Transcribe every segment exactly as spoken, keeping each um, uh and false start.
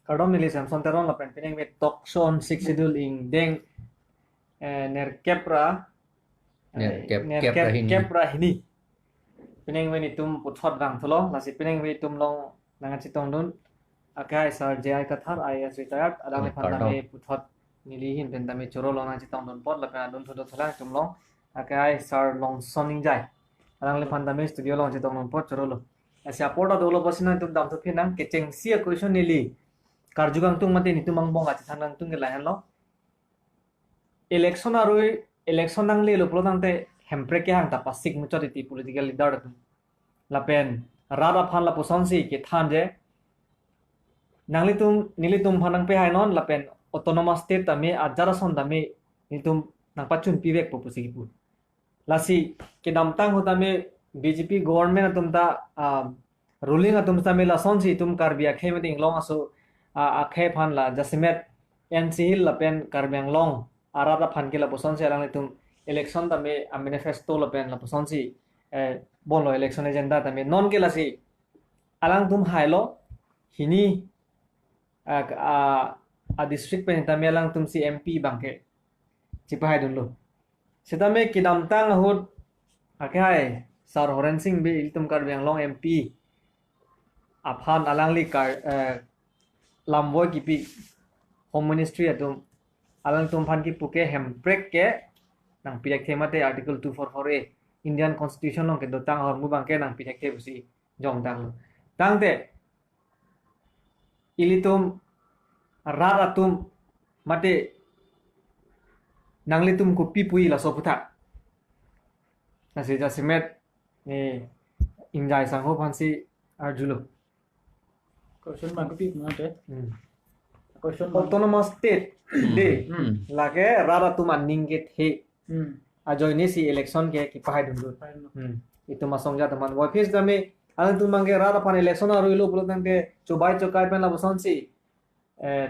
Kardom, neli Samson Teron lapen pining ve talk show on Sixth Schedule ingdeng, eh, nerkep ra, eh, Nerkep, nerkep, kep ra hini. Kep ra hini. Pining ve netum puthot vangthulo, lasi pining ve netum along nangchetongdun akehai Sir J I Kathar, I A S retired, alangliphan, kardom, tame puthot neli ahin pen tame choro along nangchetongdunpon lapen adunthu dothulang netum along akehai Sir Longson Ingjai, alangliphan tame studio along chetongdunpon chorolo. Lasi apor ta dolo pusi nangtum damthu phinang, kechengsi a-question neli karju kangtung mate netum angbong kachethan kangtung ke lahenlo. Election arui, election nanglelo pulo tangte Hemprek kehang ta pasik muchot iti political leader atum. Lapen rat aphan lapusonsi kethan je, nanglitum, nelitum aphan nangpehainon lapen autonomous state tame ajat ason tame nelitum nangpachunpivekpo pusi kipu. Lasi kedamtang ahut tame B J P government atum ta, ah, ruling atum tame lasonsi itum Karbi akhei mate inglong aso, ah, akhei aphan la jasemet N C Hills lapen Karbi Anglong arat aphan ke lapusonsi alanglitum election tame a-manifesto lapen lapusonsi, eh, bonlo election agenda tame. Non ke lasi alangtum hailo, hini, ah, ah, a-district pen tame alangtum si M P abangke chepahaidunlo. Sitame kedamtang ahut akehai Sir Horen Sing Bey, ilitum Karbi Anglong M P aphan alangli kar, eh, lamvoi kipi Home Ministry atum, alangtum aphan kipu ke Hemprek ke nangpithekthe mate Article two four four A Indian Constitution along kedotang ahormu abangke nangpithekthe pusi jongdanglo. Tangte ilitum rat atum mate nanglitum kopi puji laso aputhak? Lasi jasemet ne Ingjai sangho aphansi arjulo. Question abang kopi mate? Hmm. Question abang. Autonomous state de. Hmm. Lake rat atum aning kethe. Hmm. Ajoinesi election ke kepahaidunlo. Pahaidunlo. Hmm. Itum asong ajat atum aphan. Voiphis tame alangtum abangke rat aphan election aruilo pulo tangte chobai chokai pen lapusonsi, eh,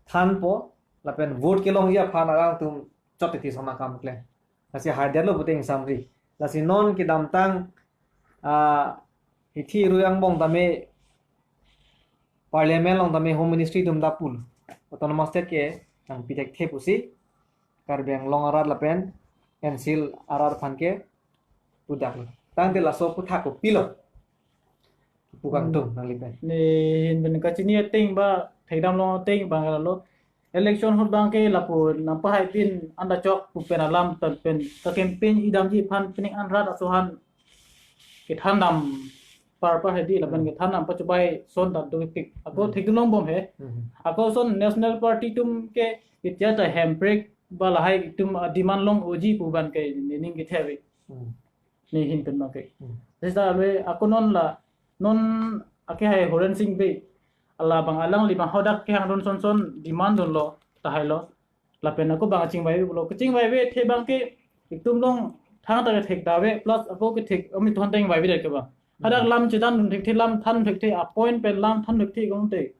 thanpo lapen vote kelongji aphan alangtum chot titi sona kam kle. Lasi haidetlo pute ingsamri. Lasi non kedamtang, ah, hithi rui angbong tame Parliament along tame Home Ministry atum ta pulo, autonomous state ke nangpithekthe pusi Karbi Anglong arat lapen N C Hills arat aphan ke pudaklo. Tangte laso aputhak kopilo? Pu kangtung, hmm, nanglipen. Ne ahin pen kachini ateng ba, thekdamlong ateng abang lalo. Election ahut abangke lapu nangpahaipin anda chok pu pen alam tan pen ka-campaign idamji aphan pining an rat aso aphan kethandam parpar hedi lapen, hmm, kethandam pachobai ason ta dopik. Ako, hmm, thekdunlong bom he. Hmm. Ako ason national party atum ke ketia ta Hemprek ba lahai atum, ah, demand long oji pu abangke nening kethe ave. Hmm. Ne ahin pen abangke. Hmm. Seta ave ako non la, non akehai Horen Sing Bey, alabang alangli abang hadak kehang dun son son demand dunlo, tahailo. Lapen ako abang chingvai pulo. Kachingvai avethe abangke itum along thangta kethek ta ave, plus ako kethek ami thon teng vaive det ke abang. Hadak, hmm, lam chethan dun thekthe, lam than thekthe, appoint pen lam than thekthe kong te.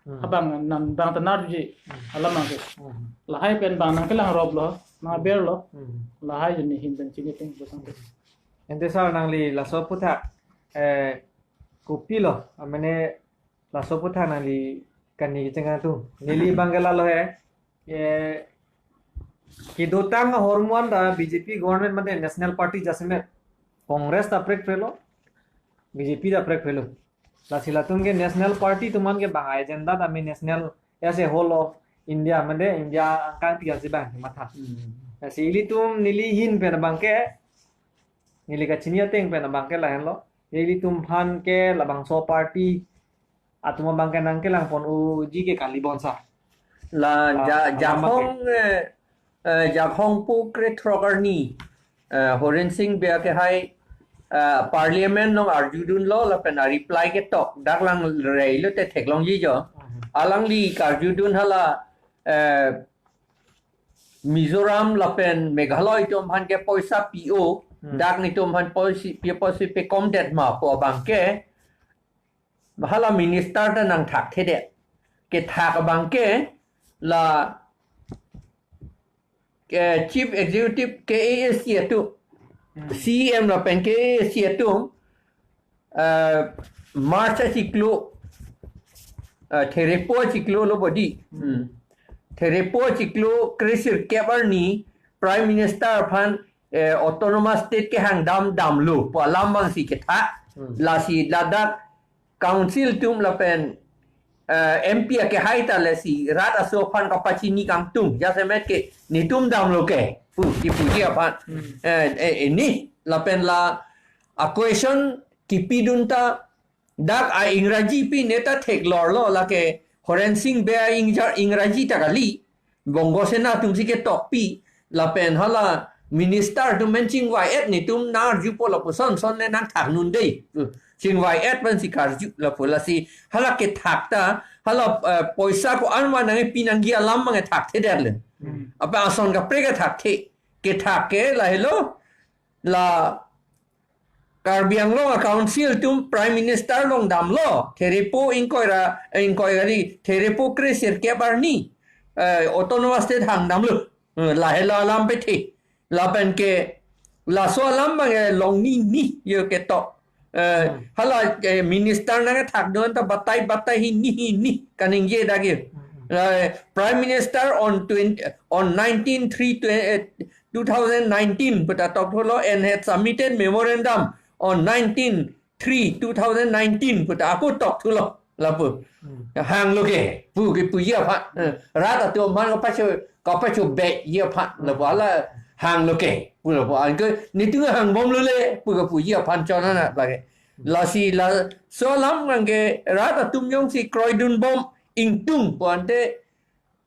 Hmm. Abang nang bang ta nerji. Hmm. Alam abangke. Hmm. Lahai pen abang nangkelang roplo, nangberlo. Hmm. Lahai jeni ahin pen chini ting besang. Ante sir, nangli laso aputhak, eh, kopilo, amene laso aputhak nangli kani kecheng kangtung? Neli abangke lalo he. Eh, kedotang ahormu an ta B J P government mate national party jasemet Congress ta prekprelo, B J P ta prekprelo. Lasi latum ke national party atum an ke abang agenda tame national as a whole of India mate India angkang tiga si abang matha. Hmm. Lasi ilitum neli ahin pen abangke, neli kachini ateng pen abangke lahenlo. Ilitum aphan ke labangso party atum abangke nangkelangpon oji ke kali bonsar. La, ah, ja-, alam abangke. Jahong, eh, eh, jahong pu krethrok arni, eh, Horen Sing Bey akehai, eh, Parliament along arjudunlo lapen a-reply ketok dak lang reilo te theklongji jo. Mhm. Alangli karjudun hala, eh, Mizoram lapen Meghalaya atum aphan ke poisa pi-o, hmm, dak netum aphan poisa pi, poisa pekomdet ma pu abangke, hala minister ta nangthakthedet. Kethak abangke la, eh, Chief Executive K A A C atum, hmm, C E M lapen K A A C atum, eh, March achiklo eh, therepo achiklo lo bodi. Hmm. Therepo achiklo kre sirkep arni Prime Minister aphan, eh, Autonomous State kehang dam damlo pu alam abangsi kethak. Hmm. Lasi ladak council atum lapen, eh, M P akehai ta lasi rat aso aphan kapachini kangtung. Jasemet ke netum damlo ke pu kipuji aphan. Hmm. Eh, eh, ini lapen la a question kipidun ta dak a Ingraji pine ta theklorlo, lake Horen Sing Bey a Ingja-, Ingraji ta kali, Bongo Sena atumsi ketokpi, lapen hala minister atum men chingvai-et, netum nang-arjupo lapuson son le nangthaknun dei. Chingvai-et pensi karju lapu, lasi hala kethak ta, hala, eh, poisa ko-an ma nangkepi nangji alam abang kethakthedetlo. Hmm. Apa ason kaprek kethakthe, kethak ke lahelo, la Karbi Anglong a council atum Prime Minister along damlo, therepo ingkoi ra, ingkoi kali, therepo kre sirkep arni, eh, Autonomous State hang damlo. Eh, lahelo alam pethe. Lapen ke, laso alam abang, eh, longni ni yo ketok. Eh, Hmm. hala, eh, minister nangkethakdun ta batai batai hini hini kaningje dak yo. Hmm. Eh, Prime Minister on twenty, on nineteen three, twe-, eh, two thousand nineteen pu ta tokthulo and had submitted memorandum on nineteen three two thousand nineteen pu ta ako tokthulo lapu. Hmm. Hanglo ke pu kipuji aphan. Eh, rat atum aphan kapacho, kapachobeji aphan lapu hala hanglo ke pu lapu. Anke netum hangbomlo le pu kipuji aphan chonana lake. Lasi laso alam abang ke rat atum jongsi kroidunbom ingtung pu ante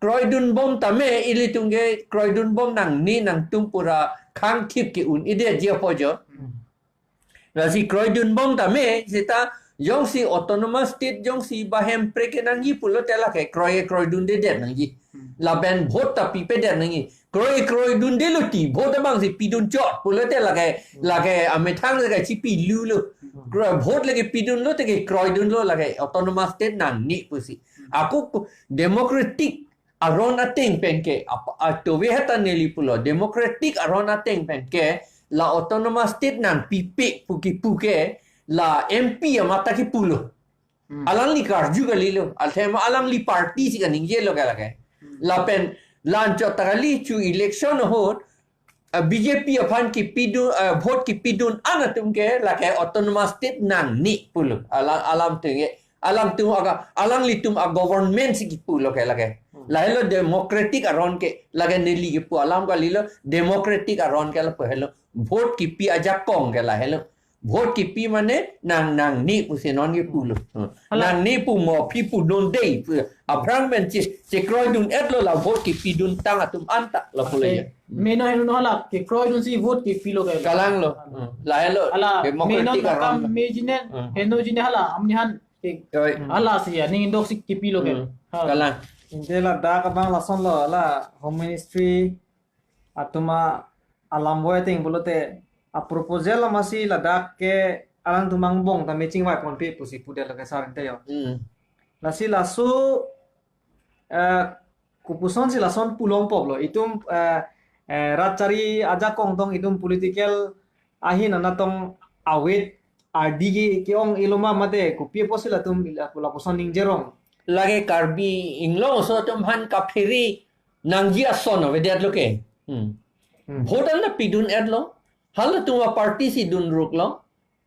kroidunbom tame, ilitum ke kroidunbom nangne nangtum pura khangthip ke-un-edetji apot jo. Hmm. Lasi kroidunbom tame, seta jongsi Autonomous State jongsi ba Hemprek kenangji pulote lake kroi kroidundedet nangji. Hmm. Lapen vote ta pipedet nangji. Kroi kroidundelo ti, vote abangsi pidunchot pulote lake, Hmm. lake amethang lake chipilulo. Hmm. Kroi vote lake pidunlo te ke kroidunlo lake Autonomous State nangne pusi. Hmm. Ako democratic aron ateng pen ke, ap-, atove heta neli pulo, democratic aron ateng pen ke, la Autonomous State nangpipe pu kipu ke, la M P amat ta kipulo. Hmm. Alangli karju kalilo, athema alangli party si kaningjelo ke lake. Hmm. Lapen la anchot ta kali chu election ahut, ah, B J P aphan kipidun, ah, vote kipidun an atum ke lake Autonomous State nangne pulo. Alam, alamtum ke, alamtum aga, alanglitum a government si kipulo ke lake. Hmm. Lahelo democratic aron ke, lake neli kipu alam kalilo, democratic aron ke lapu helo. Vote kipi ajakong ke lahelo. Vote kipi mane nang, nangne pusi non kipulo. Hmm. Hala. Nangne pu mo aphi pudun dei pu. Aphrang pen che, chekroidun-etlo la vote kipidun tang atum anta lapulo ya. Meno heno no hala kekroidunsi vote kipilo ke. Kalanglo. Hmm. Lahelo. Hala, democratic meno aron. Kam mejine, Hmm. henojine hala, amni han ke. Oi. Hala si ya, ning indok si kipilo ke. Hmm. Ha. Kalang. Ante ladak abang lasonlo, la Home Ministry atum a alam voi ateng pulote a proposal amatsi ladak ke alangtum angbong tame chingvaiponpe pusi pudetlo ke sar ante yo. Hmm. Lasi laso, eh, kopuson si lason pulongpoplo. Itum, eh, eh, rat chari ajakong tong itum political ahin anat tong awit ardi ke, ke-ong-elo ma mate kopi apotsi latum la, lapuson ningjerong. Lake Karbi Anglong aso atum aphan kaphere nangji ason avedetlo ke. Hmm. Hmm. Vote an ta pidun-etlo. Halatum a party si dunruklo.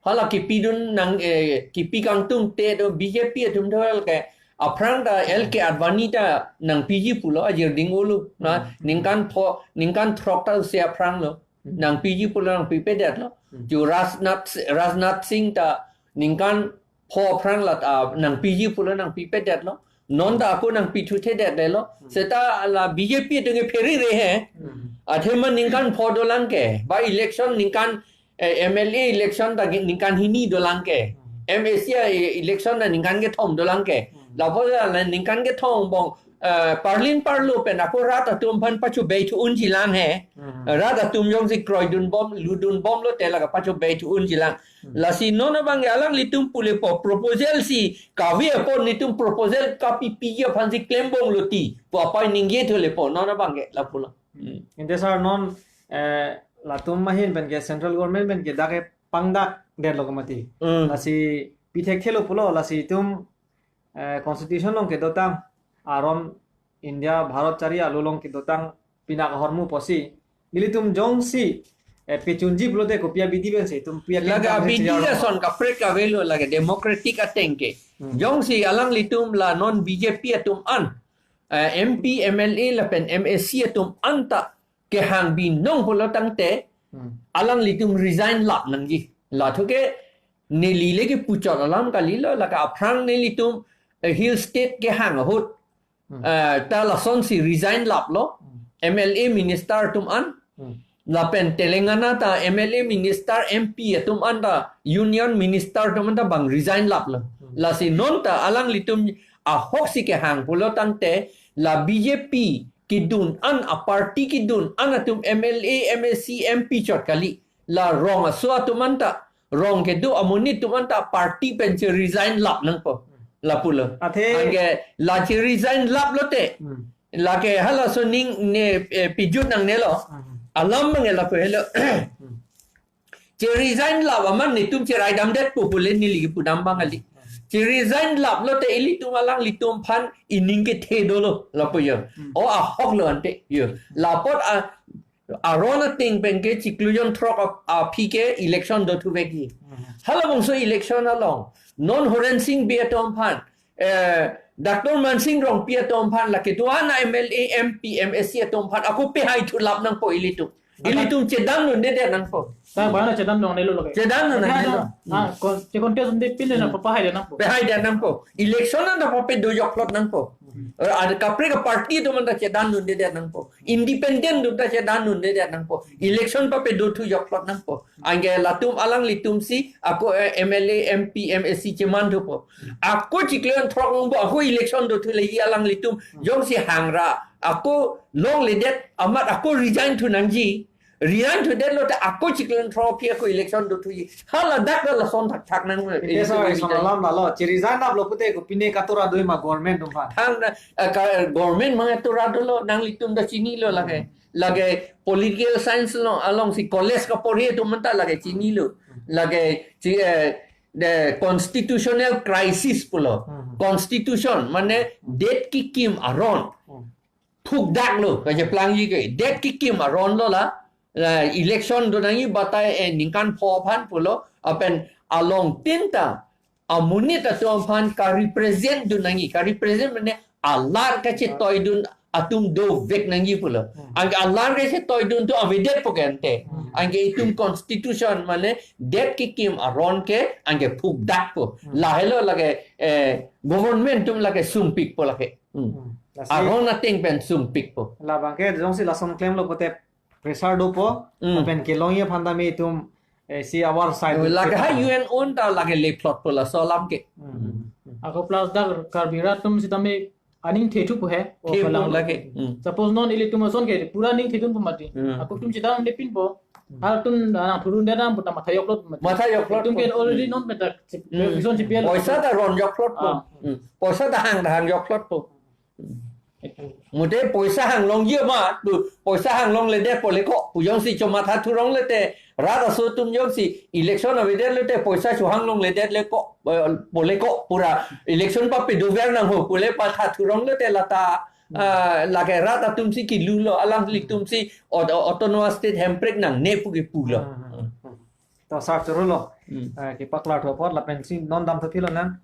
Hala kipidun nang, eh, kipi kangtungte do B J P atum do ke aphrang ta L K Advani ta nangpiji pulo ajir ding ulu. Na, Hmm. ningkan pho, ningkan throk ta usse aphranglo. Hmm. Nangpiji pulo nangpipedetlo. Hmm. Ju Rajnath, Rajnath Singh ta ningkan pho aphrang la ta nangpiji pulo nangpipedetlo. Non ta ako nangpithuthedetlelo. Hmm. Seta la B J P atum ke pherere he. Hmm. Athema ningkan pho dolang ke. Ba election ningkan, eh, M L A election ta ningkan hini dolang ke. Hmm. M A C e-, election ta ningkan kethom dolang ke. Hmm. Lapu la ningkan kethom bong, eh, parlin parlo pen ako rat atum aphan pachobei thu unjilang he. Hmm. Rat atum jongsi kroidunbom, ludunbomlo te la kapachobei thu unjilang. Hmm. Lasi non abang ke alanglitum pulepo proposal si kave apot netum proposal kapipiji aphansi klembomlo ti pu apai ningje thulepo non abang ke lapulo. Hmm. Ante sar non, eh, latum ahin pen ke central government pen ke dak ke pangdakdetlo ke mati. Hmm. Lasi pithekthelo pulo lasi itum eh, constitution along kedotang, aron India Bharat chari alu along kedotang pinak ahormu pusi, nelitum jongsi, eh, pechunji pulote kopi abidi pensi itum pi akin Lake tang abidi chejor ason kaprek kavelo lake democratic ateng ke. Hmm. Jongsi alanglitum la non B J P atum an, eh, M P, M L A lapen M A C atum anta kehang binong pulo tangte, Hmm. alanglitum resign lap nangji. Lathu ke neli le kepuchot alam kalilo, lake aphrang nelitum, eh, Hill State kehang ahut. Hmm. Eh, ta lasonsi resign laplo. Hmm. M L A minister atum an. Hmm. Lapen Telangana ta M L A minister, M P atum an ta union minister atum an ta bang resign laplo. Hmm. Lasi non ta alanglitum ahoksi kehang pulo tangte la B J P kedun an, a party kedun an atum M L A, M A C, M P chot kali. La rong aso atum anta, rong kedo amonit atum anta party pensi resign lap nangpo. Lapulo. Athe Anke la che resign laplote. Hmm. Lake halaso ning ne, eh, pijut nangnelo. Hmm. Alam bang lapu helo. Hmm. Che resign lap amat netum cherai damdet po pule neli kepudam bang kali. Che resign laplote ilitum alanglitum aphan ining kethe dolo lapu yo. Hmm. O ahok lo ante yo. Lapot a, aron ateng pen ke chiklo jon throk ap-, aphi ke election dothuvekji. Hmm. Halabangso election along non Horen Sing Bey atum aphan, eh, Doctor Mansing Rongpi atum aphan, lake do-an M L A, M P, M A C atum aphan ako pehai thu lap nangpo ilitum. Ilitum chedandundedet nangpo. Ta bana chedandunlo lake. Chedandun nangpo. Ah, kon, che contest unde pin na Hmm. papahai nangpo. Pehaidet nangpo. Election anta papedo jokplot nangpo. Hmm. Eh, ada kaprek aparty atum anta chedandundedet nangpo. Independent atum ta chedandundedet nangpo. Election papedo thu jokplot nangpo. Anke latum alanglitumsi ako, eh, M L A, M P, M A C cheman thupo. Ako chiklo jon throk nungbo ako election dothu leji alanglitum. Hmm. Jongsi hangra ako longledet amat ako resign thu nangji. Resign thudet lote ako chiklo jon throk aphi ako election dothuji. Haladak ta lason thakthak nang. Ite sa ison alam lalo. Che resign laplo pute kopine katura doi ma government atum aphan. Thang na, eh, ka, government mang atura dolo, nanglitum ta chinilo lake. Lake political science along, alongsi college kaporhi atum anta lake chinilo. Lake chi, eh, the constitutional crisis pulo. Hmm. Constitution mane det kekim aron. Hmm. Thukdaklo, kacheplangji ke. Det kekim aron lo la, la election do nangji batai, eh, ningkan pho aphan pulo, lapen alongtin ta amonit atum aphan ka-represent dun nangji, ka-represent mane alar kachetoidun atum dovek nangji pulo. Hmm. Anke alar kachetoidun atum avedetpo ke ante. Hmm. Anke itum constitution mane det kekim aron ke anke phukdakpo. Hmm. Lahelo lake, eh, government atum lake sumpikpo lake. Hmm. Hmm. Lasi Aron ateng pen sumpikpo. Labang ke jongsi lason klemlo pute pressure dopo, Hmm. lapen kelongji aphan tame itum, eh, si awar side Lake ha U N un ta lake lephlotpo laso alam ke. Hmm. Ako plus dak Karbi rat atum sitame aning thethupo he. O Thethupo kalang. lake. Hmm. Suppose non ilitum ason ke pura aning thedunpo mati. Hmm. Ako itum chedandepinpo. Hmm. Halatum nangthurunde dam puta matha joklotpo mati. Matha joklotpo. Itum ke already Hmm. non petak. Hmm. Vision C P L. Poisa ta ron joklotpo. Ah. Hmm. Poisa ta hang, hang joklotpo. Mute poisa hanglongji ma, tu poisa hanglongledetpo leko, pu jongsi chomatha thurong lete, rat aso atum jongsi election avedet lote poisa chohanglongledet leko, eh, po leko, pura election papedover nangho, pule patha thurong lete lata, Hmm. ah, lake rat atumsi kilulo, alanglitumsi aut-, autonomous state hemprek nangne pu kipulo. Hmm, hmm, hmm. To sar churulo, Hmm. eh, kepaklar thu apot lapensi non damthu philo nang,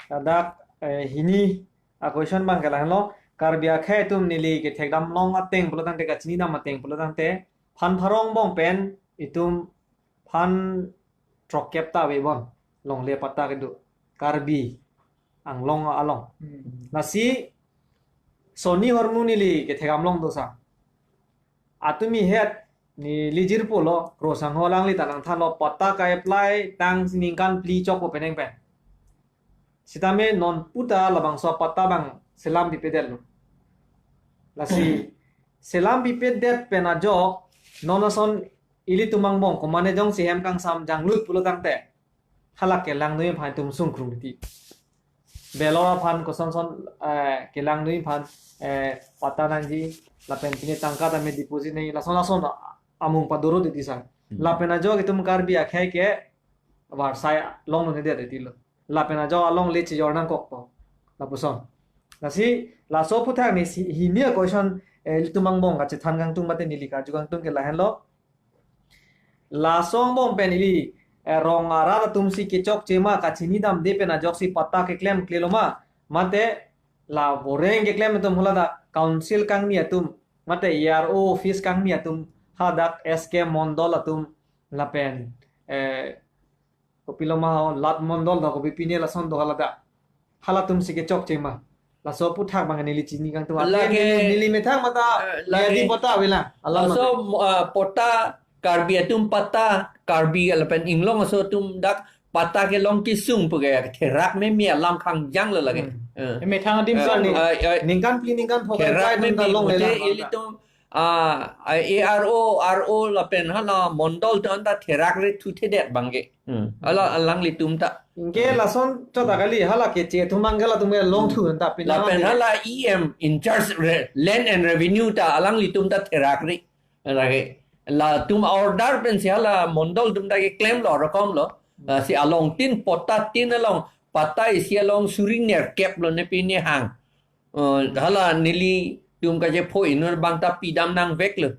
ladak, eh, hini a question abang ke lahenlo, Karbi akhei atum neli kethekdam long ateng pulo tangte, kachini dam ateng pulo tangte, phan pharong angbong pen itum phan throkkep ta avebom longle patta kedo Karbi Anglong along. Hmm. Lasi sonni ahormu neli kethekdam long dosa. Atumi het neli jirpo lo, Kro Sangho alangli ta nangthanlo, patta ka-apply tang ningkan phli chokpo penang pen. Sitame non puta labangso patta abang selam pipedetlo. Lasi selam pipedet pen ajok, non ason ilitum angbong, komane jongsi hem kangsam janglut pulo tangte, halake langdun aphan itum sungkrung titi. Ballot aphan kosonson, eh, kelangdun aphan, eh, patta nangji, lapen pine tangka tame deposit nangji, lason lason amung padoro titi sa. Hmm. Lapen ajok itum Karbi akhei ke varsai longdundedet titilo. Lapen ajok alongle chejor nangkokpo. Lapuson. Lasi, laso aphuthak neli si, hini a-question, eh, ilitum angbong kachethan kangtung mate neli karju kangtung ke lahenlo. Laso angbong pen ili, eh, rong arat atum si kechokche ma, kachini damde pen ajoksi patta keklem klelo ma, mate la boreng keklem atum haladak council kangni atum, mate A R O office kangni atum, hadak S K Mondol atum, lapen, eh, kopilo ma ho, Lat Mondol do, kopi pine lason do haladak. Halatum si kechokche ma. Laso aphuthak abang neli chini kangtung. Lake, neli, neli methang mata, eh, lake, adi patta avelang. Alam laso, mate, ah, patta, Karbi atum patta, Karbi lapen inglong aso atum dak patta kelong kesung pu ke therak meme alam khangjang lo lake. Hmm. Eh. Eh, methang adim, eh, so ni, ah, ah, ningkan phli ningkan pho therak kai meme atum ta longle pute lang. Ilitum, ah, A R O, R O lapen hala Mondol atum ta therak re thuthedet abang ke. Hmm. Hala alanglitum ta. Anke lason chot ta kali, hala keche atum abang ke latum ke longthu anta pina lapen ke. Hala E M in charge re, Land and Revenue ta alanglitum ta therak re. Lake, latum order pensi hala Mondol atum ta keklem lo, rokom lo. Hmm. Ah, si along tin patta tin along, patta isi along suri nerkep lo ne pine hang. Eh, hala nelitum kachepho inut abang ta pidam nangvek lo.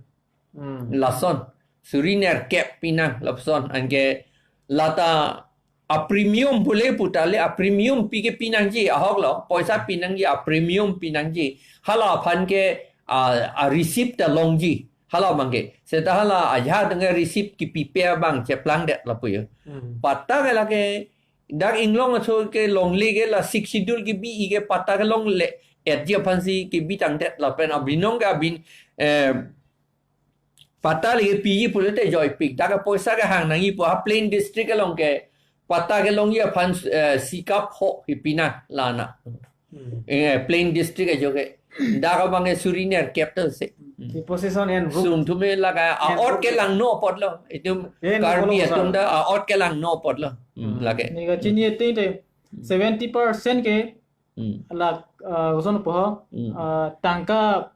Hmm. Lason. Suri nerkep pinang lapuson. Anke lata a-premium pule pu ta le a-premium pi ke pinangji ahok lo. Poisa pinangji a-premium pinangji. Hala aphan ke a, a-receipt ta longji. Hala abang ke. Seta hala ajahak atum ke receipt kepipe abang cheplangdet lapu yo. Hmm. Patta ke lake dak inglong aso kelongle ke la Sixth Schedule kebi-i ke patta kelongle etji aphansi kebi tangdet lapen abinong ke abin, eh, patta le piji pulote joipik. Dak ke poisa kehang nangji pu ha plain district along ke patta kelongji aphan, eh, sikap ho hi pina lana. Hmm. Eh, plain district ajo ke. Dak abang ke suri nerkep ta se. Hmm. Repossession and root. Sum thume lake a-ot kelangno apot lo. Itum, eh, Karbi atum ta a-ot kelangno apot lo. Hmm, hmm, lake. Neli kachini ateng te seventy percent ke Hmm. La, ah, koson po ho? Hmm. Ah, tangka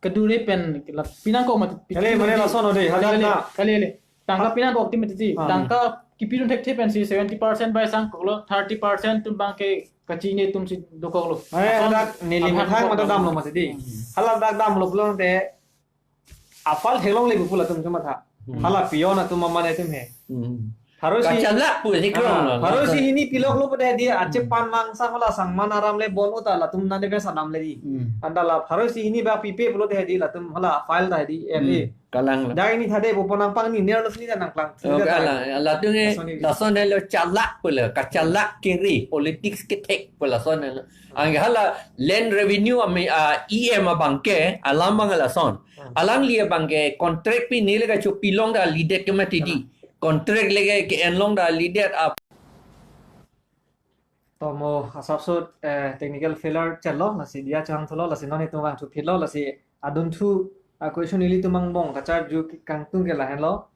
kedure pen la pinangkok mati. Kali, mane lason ode, kali, hala kali, na. Kali, kali. Tangka pinangkok ti mati ti. Ah. Tangka kipidun thekthe pensi seventy percent bai sangkoklo, thirty percent atum abang ke kachini atum si dokoklo. Eh, lason dak neli aphan methang kok mata damlo mati ti. Hmm. Hala dak damlo pulote apal theklongle pu latum kamatha. Hmm. Hala peon atum amane atum he. Hmm. Pharo isi, kachalak pu si krong, ah, lo. Pharo isi hini piloklo pute di, ache, hmm, pan mangsang hala sangman aram le bon uta latum nane pen sadam le di. Hmm. Anta la pharo isi hini ba pipe pulote di latum hala file ta di, hmm, M A. Kalang lo. Dak hini thade pu ponang pangni nerlo sini ta nangklang. Oh, sini ta kalang. Latum e, lason e, lason e lo chalak pu lo, kachalak kiri, politics kethek pu lason e lo. Anke hala land revenue ame, ah, E M abang ke, alam abang lason. Hmm. Alangli abang ke contract pine le kachopi long ta lidet ke mati di. Hmm. Contract le ke, ke-en long ta lidet ap. To mo asapso, eh, technical failure chalo, lasi diya chang thulo, lasi non itum vangthu phitlo, lasi adunthu, ah, question ilitum angbong kacharju kangtung ke lahenlo.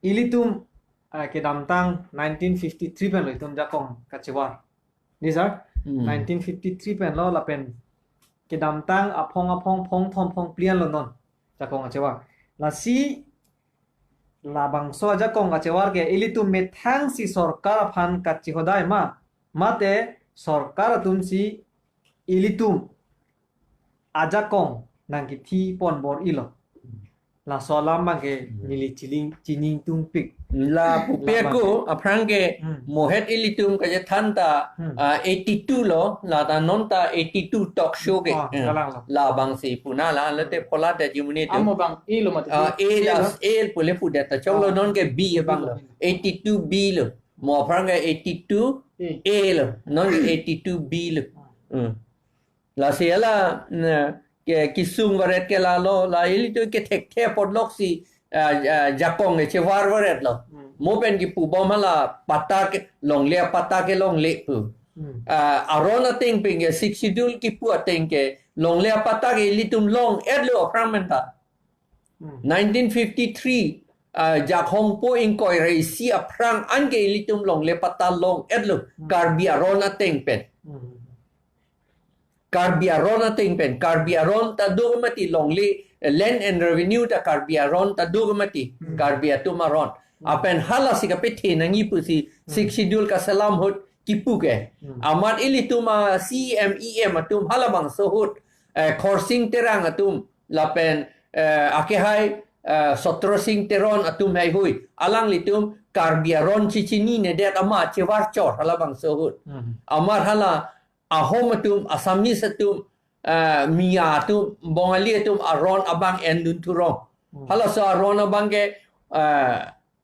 Ilitum, ah, kedamtang nineteen fifty-three pen lo itum jakong kachevar. Di sir, hmm, nineteen fifty-three pen lo lapen kedamtang aphong aphong phongthom phongphli an lo non jakong kachevar. Lasi labangso ajakong kachevar ke ilitum methang si sorkar aphan kachehodai ma, mate sorkar atum si ilitum ajakong nangkethi ponbor-ilo. Laso alam abang ke, hmm, neli chiling chining tungpik. La pupe, labang ko ke aphrang ke, hmm, mohet ilitum kachethan ta, hmm, ah, eighty-two lo, la ta non ta eighty-two talk show ke. Ah, hmm, kalang lo. Labang si puna la, late phola da jimuni tu. Amo abang A lo mati. Ah, A, A lo, la, A pule pudet ta choklo, ah, non ke B abang lo. Eighty-two B lo. Mo aphrang ke eighty-two A lo. Non ke eighty-two B lo. Hmm. Lasi hala, ne, ke, kesung varet ke lalo, la ilitum kethekthe apot lok si, ah, ah, jakong kechevar varet lo. Hmm. Mo pen kipubom hala patta kelongle, patta kelongle pu. Hmm. Ah, aron ateng pen ke Sixth Schedule kipu ateng ke longle patta ke ilitum long-etlo aphrang pen ta. Hmm. Nineteen fifty-three, ah, Jakhong po ingkoi ra isi aphrang an ke ilitum longle patta long-etlo, hmm, Karbi aron ateng pen. Hmm. Karbi aron ateng pen, Karbi aron ta do mati longle, eh, land and revenue ta Karbi aron ta do mati, hmm, Karbi atum aron. Hmm. Lapen hala si kapethe nangji pusi, hmm, Sixth Schedule kaselam ahut, kipu ke. Hmm. Amat ilitum a-C M, E M atum halabangso ahut, eh, Khorsing Terang atum lapen, eh, akehai, eh, Sotrosing Teron atum heihui. Alanglitum Karbi aron chechininedet amat chevarchor halabangso ahut. Hmm. Amat hala Ahom atum, Assamese atum, eh, Miya atum, Bongali atum aron abang endun thurong. Hmm. Halaso aron abang ke, eh,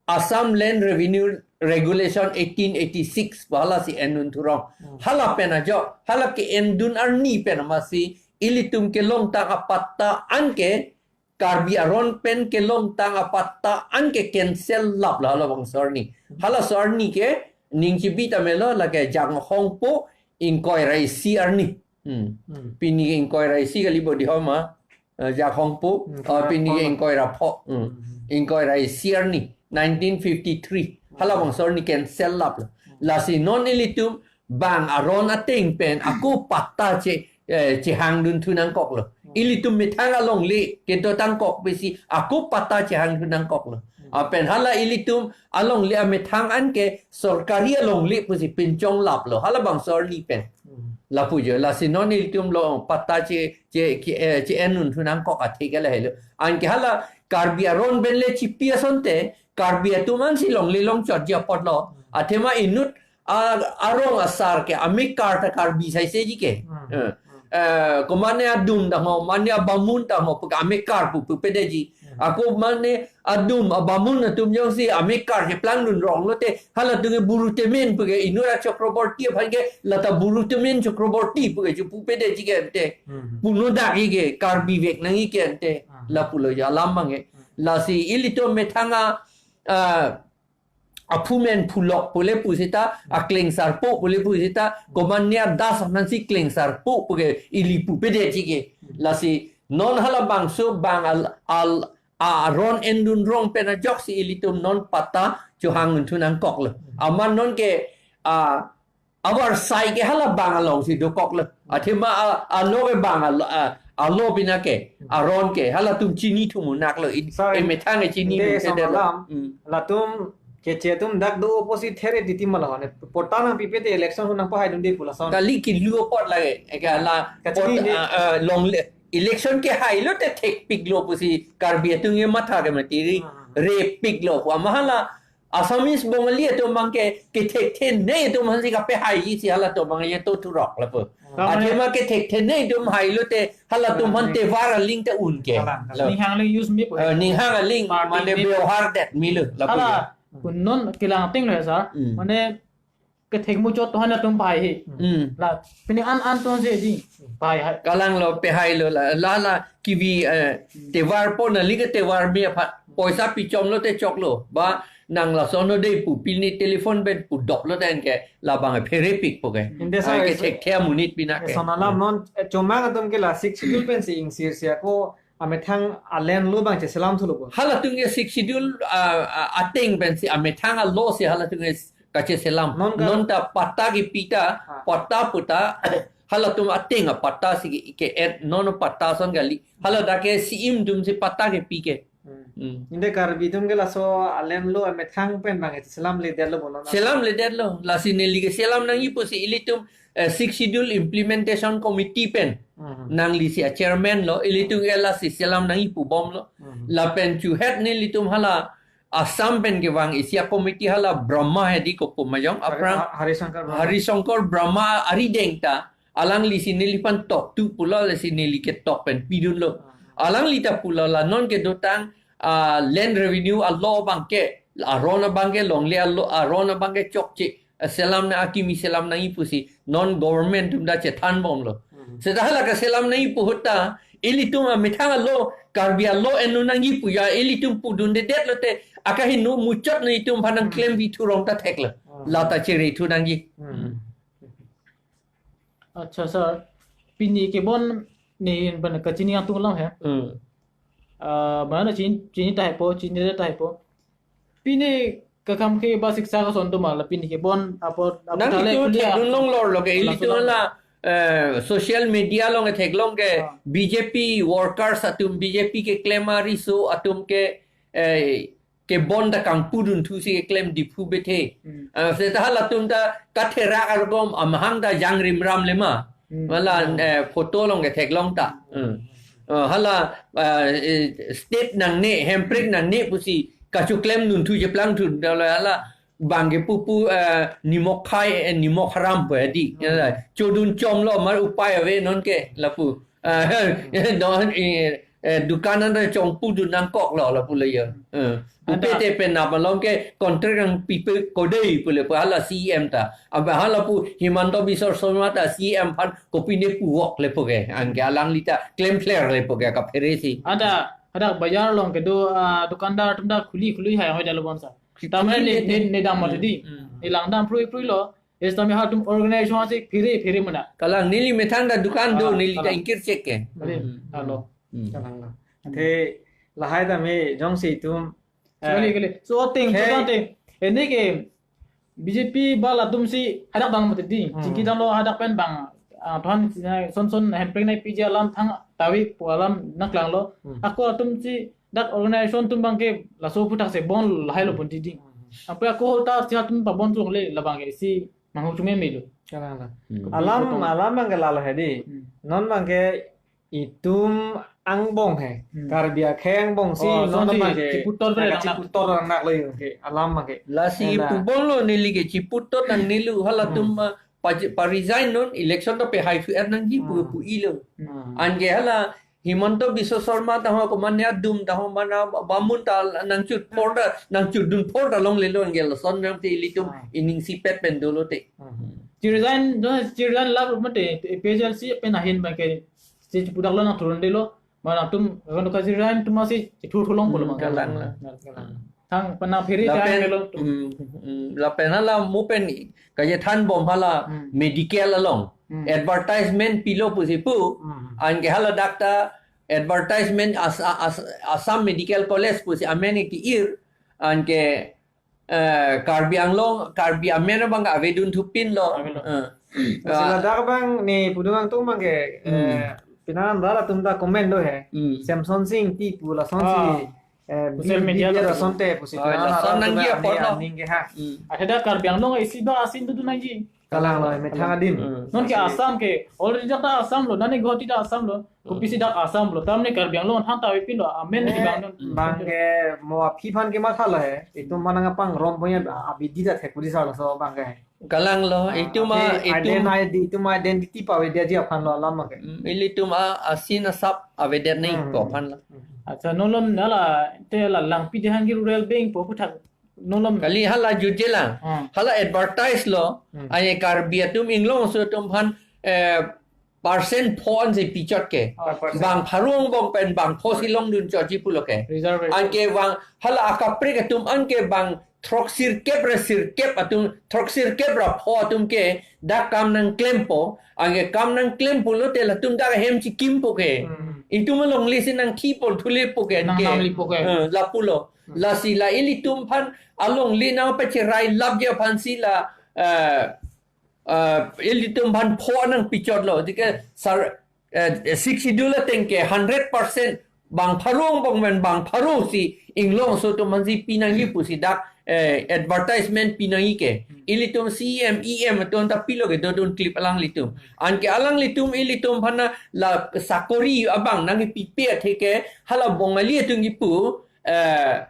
Assam Land Revenue Regulation eighteen eighty-six pu halasi endun thurong. Hmm. Hala pen ajok, hala ke-endun arni pen amatsi ilitum kelongtang apatta anke Karbi aron pen kelongtang apatta anke cancel laplo halabangso arni. Halaso arni ke ning chibi ta melo, lake Janghongpo ingkoi ra isi arni. Hmm. Hmm. Pini ingkoi ra isi kali bo di homa. Eh, Janghongpo, hmm, eh, pini ke ingkoi ra pho. Hmm. Hmm. Ingkoi ra isi arni, nineteen fifty-three. Halabangso arni cancel laplo. Hmm. Lasi non ilitum bang aron ateng pen ako patta che, eh, chehangdun thu nangkoklo. Hmm. Ilitum methang alongle kedotang kok pusi ako patta chehangdun nangkoklo. Hmm. Lapen hala ilitum alongle amethang anke sorkari alongle pusi pinchong laplo halabangso arni pen. Hmm. Lapu jo, lasi non ilitum lo patta che, che, che, eh, che-endun thu nangkok athe ke lahelo. Anke hala Karbi aron pen le chipi asonte, Karbi atum ansi longle longchotji apotlo. Hmm. Athema inut a, arong asar ke amekar ta Karbi saisiji ke. Hmm. Eh. Hmm. Eh, ko mane adum ta ho, mane abamun ta ho, puke amekar pu, pupedetji. Hmm. Ako mane adum abamun atum jongsi amekar cheplangdun rong lote, halatum ke Buru Temen puke, inut ra Chakraborty aphan ke lata Buru Temen Chakraborty puke chepupedetji ke ante. Hmm. Puno dak-i ke, Karbi vek nang-i ke ante. Hmm. Lapulo ja alam abang ke. Hmm. Lasi ilitum methang a, ah, aphumen phulok pule pusita, aklengsarpo pule pusita, ko mane adas aphansi klengsarpo puke ili pupedetji ke. Lasi non halabangso bang al, al, aron endun rong pen ajoksi ilitum non patta chehangdun thu nangkoklo. Amat non ke, ah, avarsai ke hala bang alongsi dokoklo. Athema a, alo ke bang alo, a, alo pina ke, aron ke, halatum chini thu mu naklo, i, sir, emethang e chini ante mu ke delo. Samalam, hmm, latum keche atum dak do opposite here titi mala hone. Patta nangpipete election hu nangpahaidunde pu lason. Kali kilu apot lake, eke la, kachini pot, de, ah, ah, longle, election kehai lote thekpiklo pusi Karbi atum ke matha ke mati ri, hmm, repiklo pu. Amat hala Assamese Bongali atum abang ke, kethekthe ne atum aphansi kapehaiji si halatum abang ye to thurok lapu. Hmm. Athema kethekthe ne atum hai lote halatum aphan, hmm, tevar aling te un ke. Kalang, kalang. Lo. Ninghang aling use me pu. Eh, ninghang aling, party mane me pu. Byohar det melo lapu. Hala, ya. Pun non kelang ateng lo ya, sir. Hmm. Mane kethek muchot to halatum pahai he. Hmm. La, pini an an to je di. Pahai hai. Kalanglo, pehailo la, la, la, kivi, eh, tevar po nangli ke tevar me aphan. Poisa pichom lote choklo. Ba nang lason no de pu pini telephone pen pudok lote anke labang pherepik puke. Ante sir, ai kethekthe amonit pina ke. Samalam non, eh, chomang atum ke la Sixth Schedule pensi ingsir si ako amethang a-land lo abang cheselam thulo bo. Halatum ke Sixth Schedule, ah, ah, ateng pensi amethang a-law si halatum ke kacheselam. Non ka- non ta patta kepi ta, ah, patta pu ta, halatum ateng apatta si ke, ke et non patta ason kali. Hala dak ke C M atum si patta kepi ke. Hmm. Hmm. Ante Karbi atum ke laso a-land lo amethang pen abang cheselamledetlo bo non. Selamledetlo. Lasi neli ke selam nangji pusi ilitum, eh, Sixth Schedule Implementation Committee pen. Hmm. Nangli si a-chairman lo, ilitum ke lasi selam nangji pu bomlo. Hmm. Lapen chuhet nelitum hala Assam pen kevang isi a-committee hala Brahma hedi kopu majong Hari-, aphrang Ha-, Harishankar Brahma. Harishankar Brahma arideng ta, alangli si neliphan tok tu pulo, lasi neli ketok pen pidunlo. Ah. Alangli ta pulo la non kedotang, ah, land revenue a-law abang ke, aron abang ke longle a-law, aron abang ke chokche, ah, selam nang, akimi selam nangji pusi non government atum ta chethan bomlo. Hmm. Seta hala keselam nangji pu ahut ta, ilitum amethang a-law, Karbi a-law endun nangji pu ya, ilitum pudundedet lote, akaheno muchot nangtum aphan nang, hmm, klembi thurong ta theklo. Hmm. Lata chere thu nangji. Hmm. Hmm. Accha, sir. Pini kebon ne bana kachini atum lang he. Hmm. Ah, bana chini, chini tahai po, chinidet tahai po. Pini kakam ke ba siksa kason atum la pini kebon apot, apot nang thale itu kuliah thekdun longlor lo ke, ilitum la, eh, social media along theklong ke, ah, B J P workers atum, B J P keklem ariso atum ke, eh, kebon ta kangpu dunthu si keklem Diphu bethe. Hmm. Ah, seta halatum ta katherak argom amahang ta jangrim ram lema. Hmm. Mala, hmm, eh, photo along ketheklong ta. Hmm. Ah, hala, ah, eh, state nangne, hemprek nangne pusi kachoklem dunthu cheplang thu, hala bang ke pupu, eh, nimok khai, eh, nimok haram pu edi. Hmm. Chodun chomlo, mar upai ave non ke lapu. Ah, non, eh, eh, dukan anta chongpu dun nangkoklo lapu le ya. Eh. Anta pupe te pen nap along ke contract nangpipe kodei pu le pu hala C E M ta. Aba hala pu Himanta Biswa Sarma ta C E M aphan kopine puwok le pu ke. Anke alangli ta klemkler le pu ke kaphere si. Ada, ada bazar along kedo, ah, dukandar atum ta khuli khuli hai hoi dalo bonsa. Khuli tame ne, khuli ne, ne dam mati di. Hmm. Ne langdam prui prui lo. Yes, tame halatum organization si phere phere mena. Kalang neli methang ta dukan do, ah, neli ta kalang. Ingkir chek ke. Are, hmm, alo. Hmm. Kalang lo. Athe lahai tame jongsi itum, eh, kali, kali. So, ting, khe- so, ting. Ini ke B J P ba latum si hadak dam mati di. Hmm. Chingki damlo hadak pen bang, ah, than, eh, son son hemprek nangpiji alam thangta ave pu alam nangklanglo. Hmm. Ako atum si dak organization atum bang ke laso aphuthak si bon lahai lo pon ti di. Hmm. Apa ako ta si atum pabon tu le labang ke si manghu chunge melo. Kalang la. Hmm. Alam, alam bang ke lalo he di. Hmm. Non bang ke itum angbong he. Hmm. Karbi akhei angbong si, oh, non son si bang ke chiputor ber nang chiputor nang lo yo ke alam bang ke. Lasi ena pubon lo neli ke chiputor nang nelu halatum, hmm, ah, pa, pa resign non election to pe hai thu er nangji pu, hmm, pu-i lo. Hmm. Anke hala Himanta Biswa Sarma ta ho komatne adum ta ho mana bamun ta nangchut por ta nangchut dun por ta longle lo anke lason nang te ilitum, ah, ining sipet pen dolo te. Hmm. Chi resign, do chi resign lap mate, A P H L C pen ahin bang ke, si pudak lo nang turun de lo, mana tum, kan ka chi resign tum si, si thur thulong pulo, hmm, bang. Kalang la. Kalang. Thang pen nang phere lapen, thang lo. Hmm, hmm, lapen hala mo pen, kaje than bom hala, hmm, medical along. Hmm. Advertisement pilo pusi pu, hmm, anke hala dak ta, advertisement as, as, Assam Medical College pusi amen ke ir, anke eh, Karbi Anglong, Karbi amen abang avedun thupin lo. Amen lo. Eh. Sila ah, dak bang ne pudun angtung bang ke, hmm, eh, pinan dala tum ta comment do he. Hmm. Samson Sing ti pu lason si, ah, eh, social media bi-, bi-, lason te pusi, oh, pinan lason alam nangji tum apor ne lo. Aning ke ha. Hmm. Ada Karbi Anglong isi ba asin tu tu nangji. Kalang lo, methang adim. Hmm. Non ke Assam ke, already dak ta Assam lo, nani Guwahati ta Assam lo. Kopisi dak Assam lo, tamne Karbi Anglong thangta avepin lo, amen, eh, di bang non. Bang ke mo aphi aphan kematha lo he, itum mana ngapang rom punya abidi ta thek pudi sa laso bang ke. Kalang lo, ah, itum a, okay, itum ident-, ide-, itum identity pavedetji aphan lo alam ke. Hmm, ilitum a, asin asap avedet nangji, hmm, ko aphan lo. Hmm. Acha, non lom nala, te la Langpidehang ke rural bank pu aphuthak non lom. Kali hala jutje lang. Hmm. Hala advertise lo. Hmm. Ai Karbi atum Anglong aso atum aphan, eh, percent pho an si pichot ke. Ah, percent. Bang pharo angbong pen bang pho si longdun chotji pulo ke. Reservation. Anke bang hala akaprek atum anke bang throksirkep ra sirkep atum, throksirkep ra pho atum ke dak kam nangklempo. Anke kam nangklempo lo te latum dak hem chikimpo ke. Hmm. Itum alongle si nangthipon thulepo ke. Nang anke. Nanglipo ke. Eh, lapulo. Hmm. Lasi la ilitum aphan alongle nangpacherai lapji aphan si la, eh, eh, ilitum aphan pho nangpichot lo. Dike sar, eh, Sixth Schedule ateng ke hundred percent bang pharo angbong pen bang pharo si Anglong aso atum aphan si pinangji pusi dak, eh, advertisement pinangji ke. Hmm. Ilitum C E M, E M atum ta pilo ke dodun klip alanglitum. Anke alanglitum ilitum aphan la sakori abang nangpipe athe ke hala Bongali atum kipu, eh,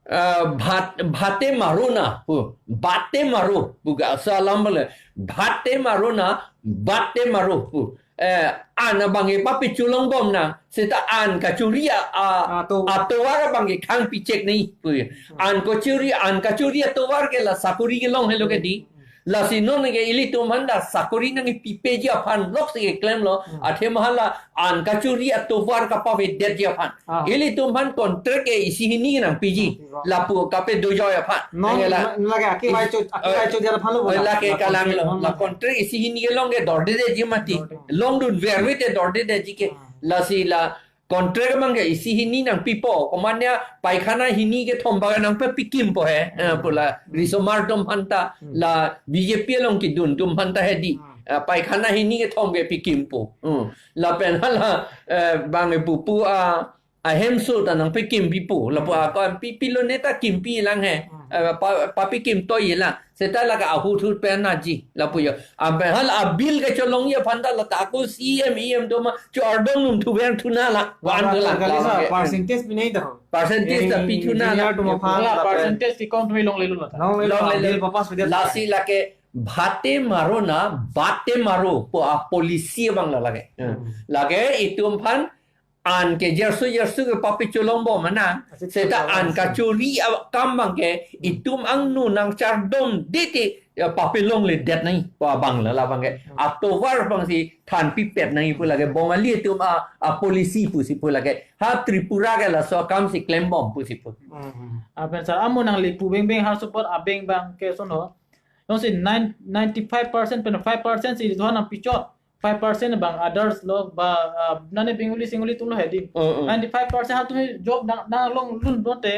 eh, bhat, bhate maro na pu, bhate maro pu ga sa alam bale, bhate maro na, bhate maro pu. Eh, an abang ke papi chulong bom na, seta an kachuri a, a, ah, to, atovar abang ke khang pichek nangji pu. An kachuri, an kachuri atovar ke la sakori kelong helo ke di. Lasi non ke ilitum aphan dak sakori nangpipeji aphan lok si keklem lo. Hmm. Athe ma hala an kachuri atovar kapavedetji aphan. Ah. Ilitum aphan contract ke isi hini nangpiji. Hmm. Lapu kape dojoi aphan. Non, nangke la, la, lake aki, eh, vai cho, aki, eh, vai cho dia aphan lo, eh, bola. Lake la kalang contract lo. Non la lake contract isi hini kelong ke dordedetji mati. Dorde. Longdun verve te dordedetji ke. Hmm. Lasi la contract abang ke isi hini nangpipo, komatne paikhana hini kethom bang nangpepikimpo he, eh, hmm, pu la risomar atum aphan ta, hmm, la B J P along kedun atum aphan ta he di, hmm, eh, paikhana hini kethom kepikimpo. Hmm. Lapen hala, eh, bang ke pupu a, ahemso ta nangpekimpipo. Lapu ako pipi lo ne ta kimpi lang he. Hmm. Eh, pa, papikimtoi lang. Seta lake ahut hut pen naji. Lapu yo. Ampe hal abil kacholongji aphan ta la ta ako C M, E M doma cho ardom num thuver thuna la. Wan Ladak tu la, kali la sa, lake. Percentage pi nai ta ho. Percentage ta pi thuna la. Engineer atum aphan Wala lapen percentage ti kong tumi longle lo ta. Longle lo, Longle lo. Bill papas video Lasi lake bhate maro na, bate maro pu a policy abang la lake. Hmm. Lake itum aphan an ke jersu jersu ke papicholongbom na. Asit Seta chulong an asit. kachori akam abang ke Hmm. itum angno nangchardom diti ya papilongledet nai pu abang la labang ke. Hmm. Atovar abang si thanpipet nai pu lake Bongali atum a, a policy pusi pu lake. Ha Tripura ke laso akam si klembom pusi pu. Hmm. Apen sar amo nangli pu beng beng har support abeng abang ke sono. Jongsi nine, ninety-five percent pen five percent si Ridwan nangpichot. Five percent abang others lo ba, ah, nane Bengali Singali atum lo hedi. Mm, mm. Ninety-five percent ha tumi job nang, nanglong lun dote.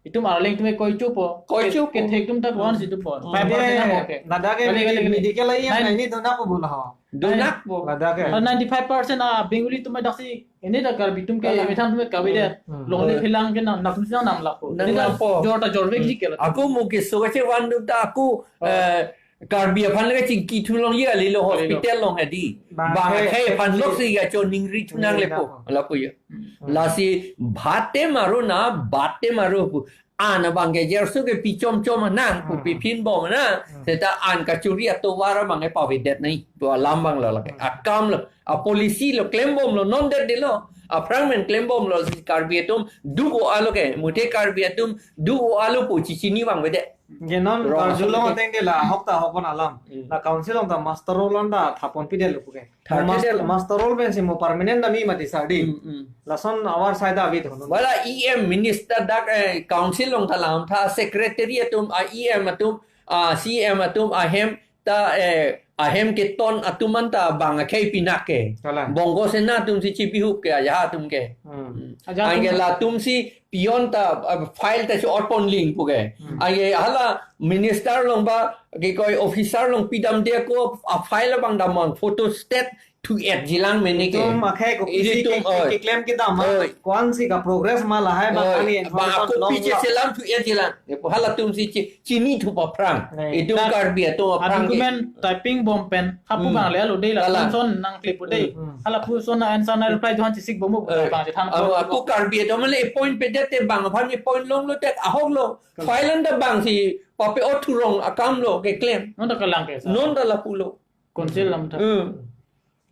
Itum arleng tumi koi chupo. Koi chupo. Kethek atum ta kwan si chupo. Mm. Five percent Ade, ang okay. Ladak ke Kali, kali, kali. medical ai Nine- ini dona ko bola ho. Donakpo. Ladak ke. Ah, ninety-five percent a Bengali atum daksi ini ta Karbi atum ke Kalang. Methang atum ke Karbi de. Hmm. Longle Oh. philang ke nang, nang atum si nang namlakpo. Nang Ini ta lapo. jor ta jor vek Hmm. ji ke la. Ako mo keso kachevan dum ta ako, Oh. eh, Karbi aphan le chingki thulongji kali lo Kali lo. hospital along hedi. Bang Bang he, akhei aphan he. lok si ya cho ningri thunang Ningri lepo. nang. Lapu ya. Hmm. Lasi bhate maro na, bhate maro pu. An abang ke jersu ke pichom chom nang pu Hmm. piphin bom na. Hmm. Seta an kachori atovar abang ke pavedet nai. Pu alam abang lo lake. Hmm. Akam lo. A policy lo klembom lo non det de lo. Aphrang pen klembom lo si Karbi atum duk o-a lo ke. Muthe Karbi atum duk o-a lo pu chichini vangvedet. Genon Rong karjulong asal ateng de la hok ta hok bon alam. Hmm. La council along ta muster roll an ta thapon pidet lo pu ke. Thapon Mas-, pidet lo. Muster roll pen si mo permanent ta mi mati sadi. Hmm, hmm. Lason awar sai ta avi thon. Wala E M minister dak, eh, council along ta lam tha secretary atum a E M atum a C M atum ahem ta, eh, ahem keton atum an ta bang akhei pinak ke. Kalang. Bongo Sena atum si chibihup ke aja atum ke. Hmm. Hmm. Aja Anke atum latum si peon ta, uh, file ta si otpon ling pu ke. Hmm. Anke hala minister along ba ke koi officer along pidam de ko a file abang damon photostat thu et jilang mene ke. Itum akhei ko Ili kisi tum, ke, oi. ke, keklem kedam, ha? Oi. Kwan si ka progress ma lahai ma Oi. ani Ba information ako long piche la. selam thu et jilang. Ye pu hala atum si chi-, chini thup aphrang. Nai. Itum Dak Karbi atum a aphrang ke. document typing bom pen, hapu Hmm. bang le alo de la Kalang. son son nangklepo de. Hmm. Hala pu son na answer na reply dohan chisik bom bu Eh, bang je than ako, ko. ako Karbi atum le point pedet te bang aphan point longlo te ahok lo. Kalang. File an ta bang si pape othurong akam lo keklem. Non ta kalang ke sa. Non ta lapu lo. Council lam ta. Hmm.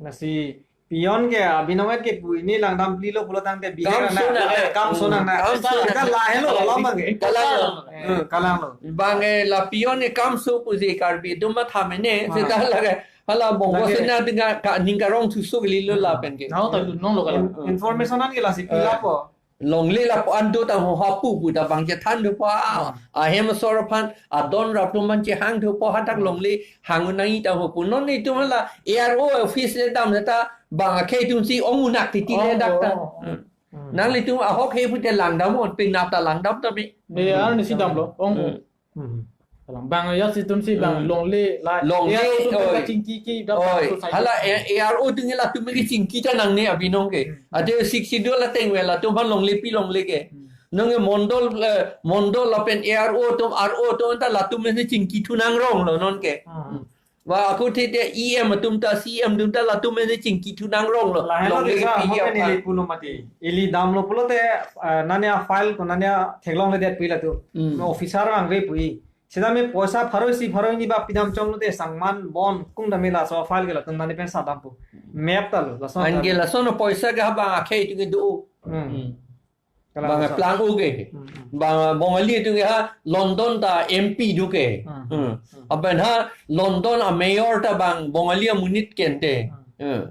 Lasi peon ke abinong et ke pu ini langdam pli lo pulo tangte bihek Kam na, so na, eh, kam so na na. Kam so na. Kan lahelo alam bang ke. Kalang lo. Eh, kalang lo. Bang, eh, la peon ke kam so pusi Karbi atum matha mene, Ah. seta lake, hala Bongo Lake. Sena dinga ka, ning karong thusu ke lilo la pen ke. Nau ta tu nong lo kalang. In-, information an ke lasi Eh. pila po. Longle lapu an do ta ho hapu pu ta bang chethan do pa. Hmm. Ahem asor aphan adon rap atum aphan chehang do pa hadak Hmm. longle hang nai ta ho pu. Non itum la A R O office le dam ta bang akhei atum si ong unak titi le Oh, dak ta. oh, oh. Hmm. Hmm. Nanglitum ahok he pu te langdam on pe nap ta langdam ta bi. Ne ar ni si dam lo. Ong Hmm. Hmm. Kalang bang ya si atum si bang Hmm. longle la. Longle, Ya, atum oi. ka chingki ki dam Oi, society. hala A-, A R O atum latum ke chingki ta nangne abinong ke. Hmm. Ate sixth schedule ateng ave latum aphan longle pi longle ke. Hmm. Nonke mondol, eh, mondol lapen A R O atum, R O atum ta latum si chingki thu nangrong lo nonke. Hmm. Hmm. Ba ako the te E M atum ta C M atum ta latum si chingki thu nangrong lo. Lahelo Longle desa, pi mo ya pen pa. ili pulo mati. Ili dam lo pulo te, eh, nane a file ko nane a theklongledet pu latum. Hmm. Officer vangve pu. Seta me poisa pharo isi pharo hini ba pidam chom lote sangman bon kung dame laso file ke latum nani pen sadam pu. Map ta lo, lason An ta ke lo. lason poisa ke ha bang akhei atum ke do. Hmm. Hmm. Kalang Bang lason. plang u ke. Hmm, hmm. Bang Bongali atum ke ha London ta M P do ke. Hmm. Hmm. Hmm. Aban ha London a mayor ta bang Bongali amonit kente. Hmm. Hmm.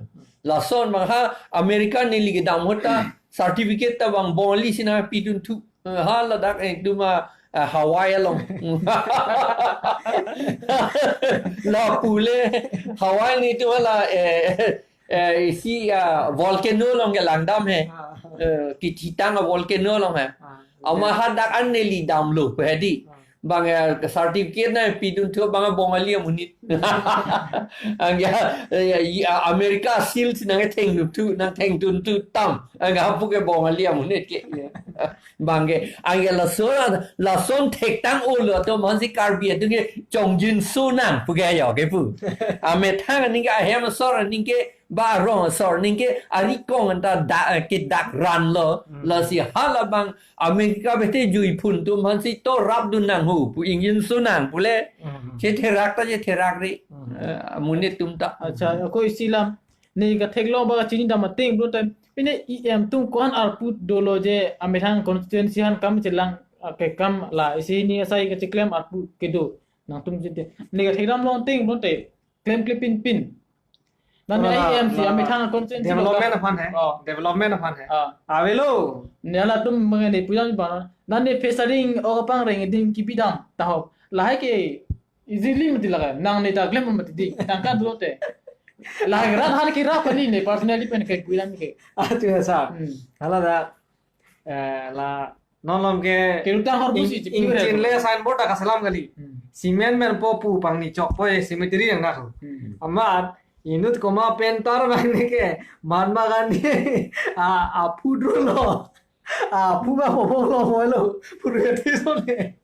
Lason bang ha America neli kedam ahut ta certificate ta bang Bongali si nangpidun thu. Eh, ha ladak, eh, duma, eh, Hawaii along. Lapu le, Hawaii nelitum hala, eh, eh, isi, ah, volcano along ke langdam he. Ah. Eh, kithitang a volcano along he. Ah. Ama hadak an neli damlo, hedi. Ah. Bang ya certificate nangpidun thu bang Bongali amonit. Ang ya, ya, ya, America seal si nangthengdun thu, nangthengdun thu tam. Ang ya pu ke Bongali amonit ke. Ya. Bang ke, ang ya lason, lason thektang-olo atum aphansi Karbi atum ke chongjinso nang pu ke ya ke pu. Amethang aning ke, ahem asor aning ke, ba arong asor aning ke, ari kong anta da, kedak ranlo, Hmm. lasi halabang America bete juiphun atum aphansi to rapdun nang ho pu, ingjinso nang pule. Hmm. Chetherak ta chetherak ri. Hmm. Eh, amonit atum ta. Accha, ako isi alam. Ne katheklong ba kachini dam ateng pulote, pine E M atum ko-an arpu dolo je amethang constituency aphan kam chelang, ah, kekam la isi hini asai kacheklem arpu kedo. Nangtum chinte. Ne kathekdam long ateng pulote, klemkle pinpin. Nane Ah, E M si la amethang constituency development lo. Aphan hai. Oh. Development aphan hai. Ah. Avelo. Ne halatum mangani pujam ba. Nane fishering o kapangreng adim kipidam tahop. Lahai ke easily mati laga. Nangne ta klem mati di. Tangka dulote. Lahai rat han ke rap kali ne personally pen ke pujam ke. Achu ya sa. Hmm. Hala da, eh, la non lom ke Kerutang hor ing-, busi chip ing-, ure. Chinle signboard ta kaselam kali. Hmm. Cement men po pu pangni chokpo e cemetery yang nak. Hmm. Amat inut koma pentar bang ne ke Mahatma Gandhi a, aphu dolo. Aphu ba pobong lo mo lo. Purvethe ason ne.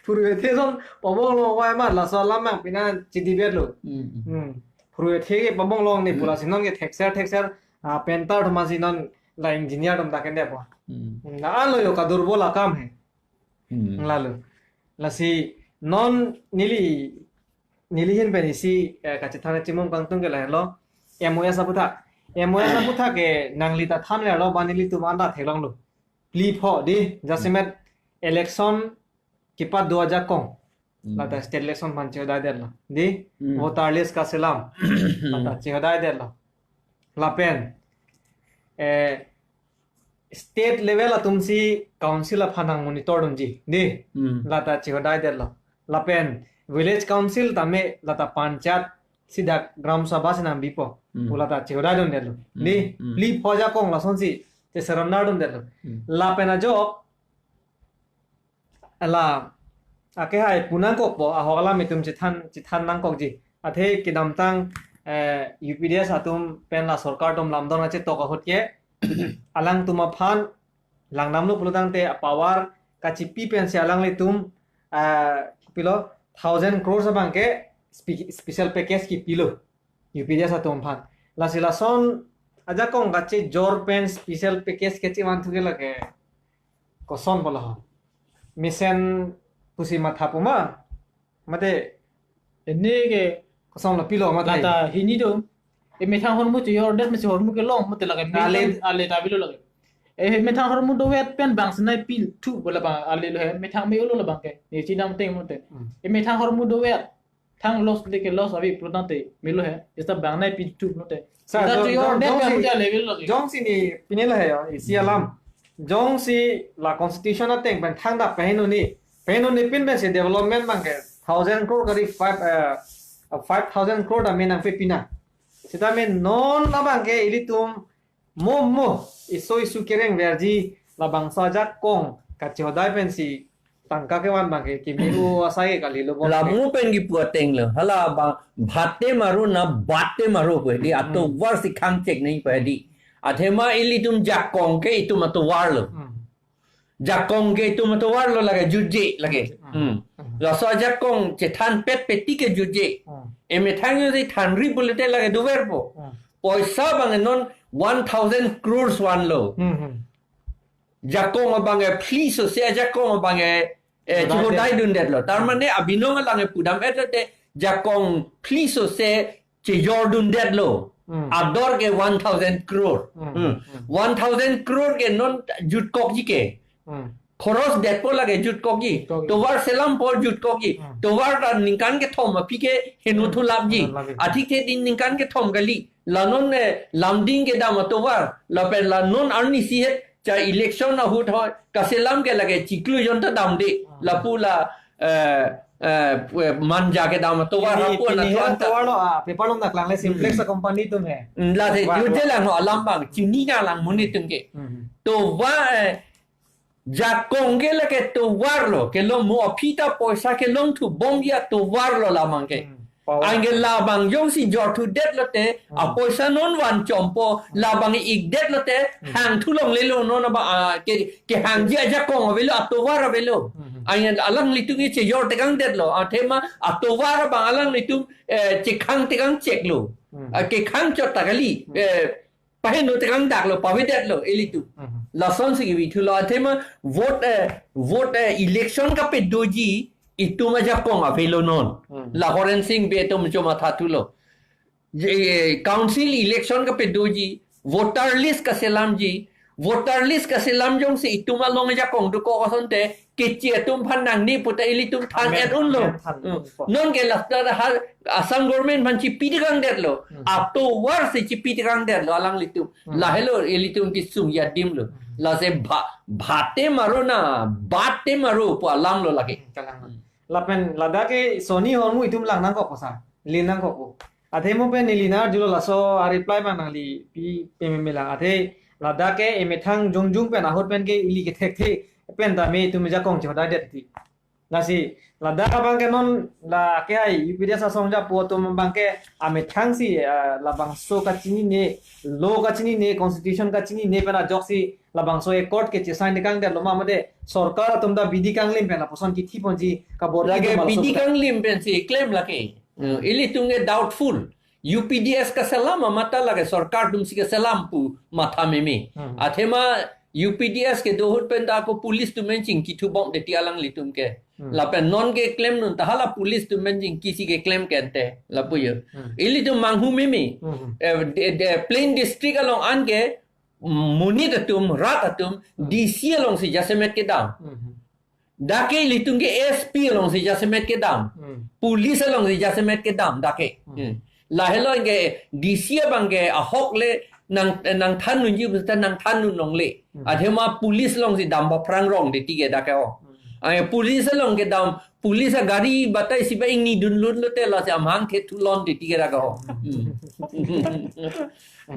Purvethe ason pobong lo mo amat laso alam mang pina chidibet lo. Hmm. Hmm. Purvethe ke pobong lo ne Hmm. pula si non ke thekser thekser, ah, pentar atum aphansi non la engineer atum ta kende po. Hmm. Hmm. Na alo yo kadurbol akam hai. Hmm. Lalo. Lasi non neli, neli ahin pen isi, eh, kachethan chimum kangtung ke lahelo. M O S aputhak. M O S aputhak ke nangli ta thanlo ba nelitum anta theklonglo. Phli pho di, jasemet election kipat do ajakong. Hmm. Lata state election aphan chehodaidetlo. Di, Hmm. voter list kaselam. Lata chehodaidetlo. Lapen, eh, state level atumsi council aphan nang monitor dunji. Di, Hmm. lata chehodaidetlo. Lapen, village council tame lata panchayat sida Gram Sabha si nangbipo. Hmm. Pu lata chehodaidundetlo. Hmm. Di, Hmm. phli pho ajakong lasonsi chesurrender dundetlo. Hmm. Lapen ajok, ala, ake hai punangkokpo, ahok alam itum chethan, chethan nangkokji. Athe kedamtang, eh, U P D S atum pen la sorkar atum lamdon achetok ahut ke, alangtum aphan langdamlo pulotangte a-power kachipi pensi alanglitum, eh, pilo thousand crores abang ke spe-, special package kipilo. U P D S atum aphan. Lasi lason ajakong kachejor pen special package kachevanthu ke lake koson bola ho. Mesen pusi matha puma. Mate Ene ke koson la pilo mate. Lata hini do. Emethang ahormu chejordet mesi ahormu kelong mate lake Ale. Methang ale ta bilo lake. E methang ahormu dovet pen bang senai pil thu bola bang ale lo he. Methang me-olo labang ke. Ne chidam ateng mate. Hmm. Emethang ahormu dovet. Thang loss le ke loss ave pulotangte melo he. Esta bang nai pil thu mate. Sa, esta jong, chejordet jong, jong pen si, muda level lake. Jongsi ne pine lo he yo, isi alam. Jongsi la constitution ateng pen thangta paheno ni. Paheno ni pin pensi development abang ke thousand crore kali five, eh, five thousand crore ta me nangpe pina. Seta me non labang ke ilitum mo mo iso isu kereng verji labangso ajakong kachehodai pensi tangka kevan abang ke kimi-o asai ke kalilo bon. Lamu pen kipu ateng lo. Hala bang bhate maro na bate maro pu di Hmm. atovar si khangchek nai pu di. Athema ilitum jakong ke itum atovar lo. Hmm. Jakong ke itum atovar lo lake jutje lake. Hmm. Hmm. Hmm. Laso ajakong chethan pet peti ke jutje. Hmm. Emethang yo si thanri pulote lake doverpo. Hmm. Poisa abang non one thousand crores vanlo. Hmm, hmm. Jakong abang e phli sose ajakong abang e, eh, Chehodaidetlo. Chehodaidundetlo. Tar mane abinong alang e pudam-etlote jakong phli sose chejordundetlo. Hmm. Ador ke one thousand crore. Hmm. Hmm. Hmm. One thousand crore ke non jutkokji ke. Hmm. Khoros detpo lake jutkokji. Jutkokji. Tovar selampo jutkokji. Hmm. Tovar ta ningkan kethom aphi ke heno Hmm. thulapji. Thulapji. Athik the din ningkan kethom kali. La non, eh, lamding kedam atovar, lapen la non arnisi het cha election ahut hoi, kaselam ke lake chiklo jon ta damde, Hmm. lapu la, eh, eh, pu-, manja kedam atovar Pini, hapu pini anat atovar ta. Lo, ah, paper along daklang le Simplex Hmm. a-company atum he. Hmm, la the Wa, jutje wa. Lang ho alam abang, chini nanglang monit atum ke. Hmm. Tovar, eh, Jakong ke lake tovar lo, kelong mo aphi ta poisa kelongthu bomji atovar lo labang ke. Hmm. Power. Anke labang jongsi jorthudet lote, Hmm. apoisa non van chompo, Hmm. labang ikdet lote, Hmm. hangthu longlelo non aba, ah, ke, kehangji ajakong avelo, atovar avelo. Hmm. Anke alanglitum ke chejor tekangdetlo, athema atovar abang alanglitum, eh, chekhang tekang cheklo. Hmm. Ah, kekhang chot ta kali, Hmm. eh, paheno tekangdaklo, pavedetlo, ilitum. Mhm. Lasonsi kevithulo, athema vote, eh, vote, eh, election kapedoji, itum ajakong avelo non. Mhm. La Horensing Bey atum chomathathulo. Je, eh, council election kapedoji, voter list kaselamji, voter list kaselam jongsi itum along ajakong dokok asonte, keche atum aphan nangne puta ilitum than Amen, et unlo. amen, than Hmm. unpo. Non ke last ha Assam government aphan chipi tekangdetlo. Hmm. Atovarsi chipi tekangdetlo alanglitum. Hmm. Lahelo ilitum kesung adim lo. Hmm. Lasi bha-, bhat te maro na, bat te maro pu alam lo lake. Hmm, kalang. Hmm. Lapen ladak ke Sony Hormu itum lang nangkok ko sa, lin nangkok ko. Athema pen neli nangarjulo laso a-reply abang nangli pi pememe lang. Athe ladak ke emethang jongjung pen ahut pen ke ili kethekthe pen tame itum ajakong chodadet ti. Lasi ladak abang ke non la ke hai U P D S asong japo atum abang ke amethangsi, ah, labangso kachinine, law kachinine, constitution kachinine pen ajoksi labangso accord ke chesign tekangdetlo ma mate sorkar atum ta bidi kanglim pen lapuson kithi ponji kabor Lake itum bidi malsum ta. kanglim pensi claim lake. Hmm, ilitum ke doubtful. U P D S kaselam amat ta lake sorkar atumsi keselam pu matha meme. Hmm. Athema U P D S kedo ahut pen ta ako police atum pen chingkithu bomdet ti alanglitum ke. Hmm. Lapen non keklemdun ta hala police atum pen chingkisi keklem kente lapu jo. Hmm. Ilitum manghu meme. Hmm. Eh, de, de plain district along anke monit atum, rat atum, Hmm. D C alongsi jasemet kedam. Hmm. Dak ke ilitum ke S P alongsi jasemet kedam. Hmm. Police alongsi jasemet kedam dak ke. Hmm. Hmm. Lahelo ke D C abang ke ahok le nang, nangthan unji puta nangthan un longle. Hmm. Athema police alongsi dam aphrang rongdet ti ke dak ke ho. Hmm. Ai police along kedam, police agari batai sibai ingnidunlutlote lasi amahang thethu londet ti ke dak ke ho. Hmm.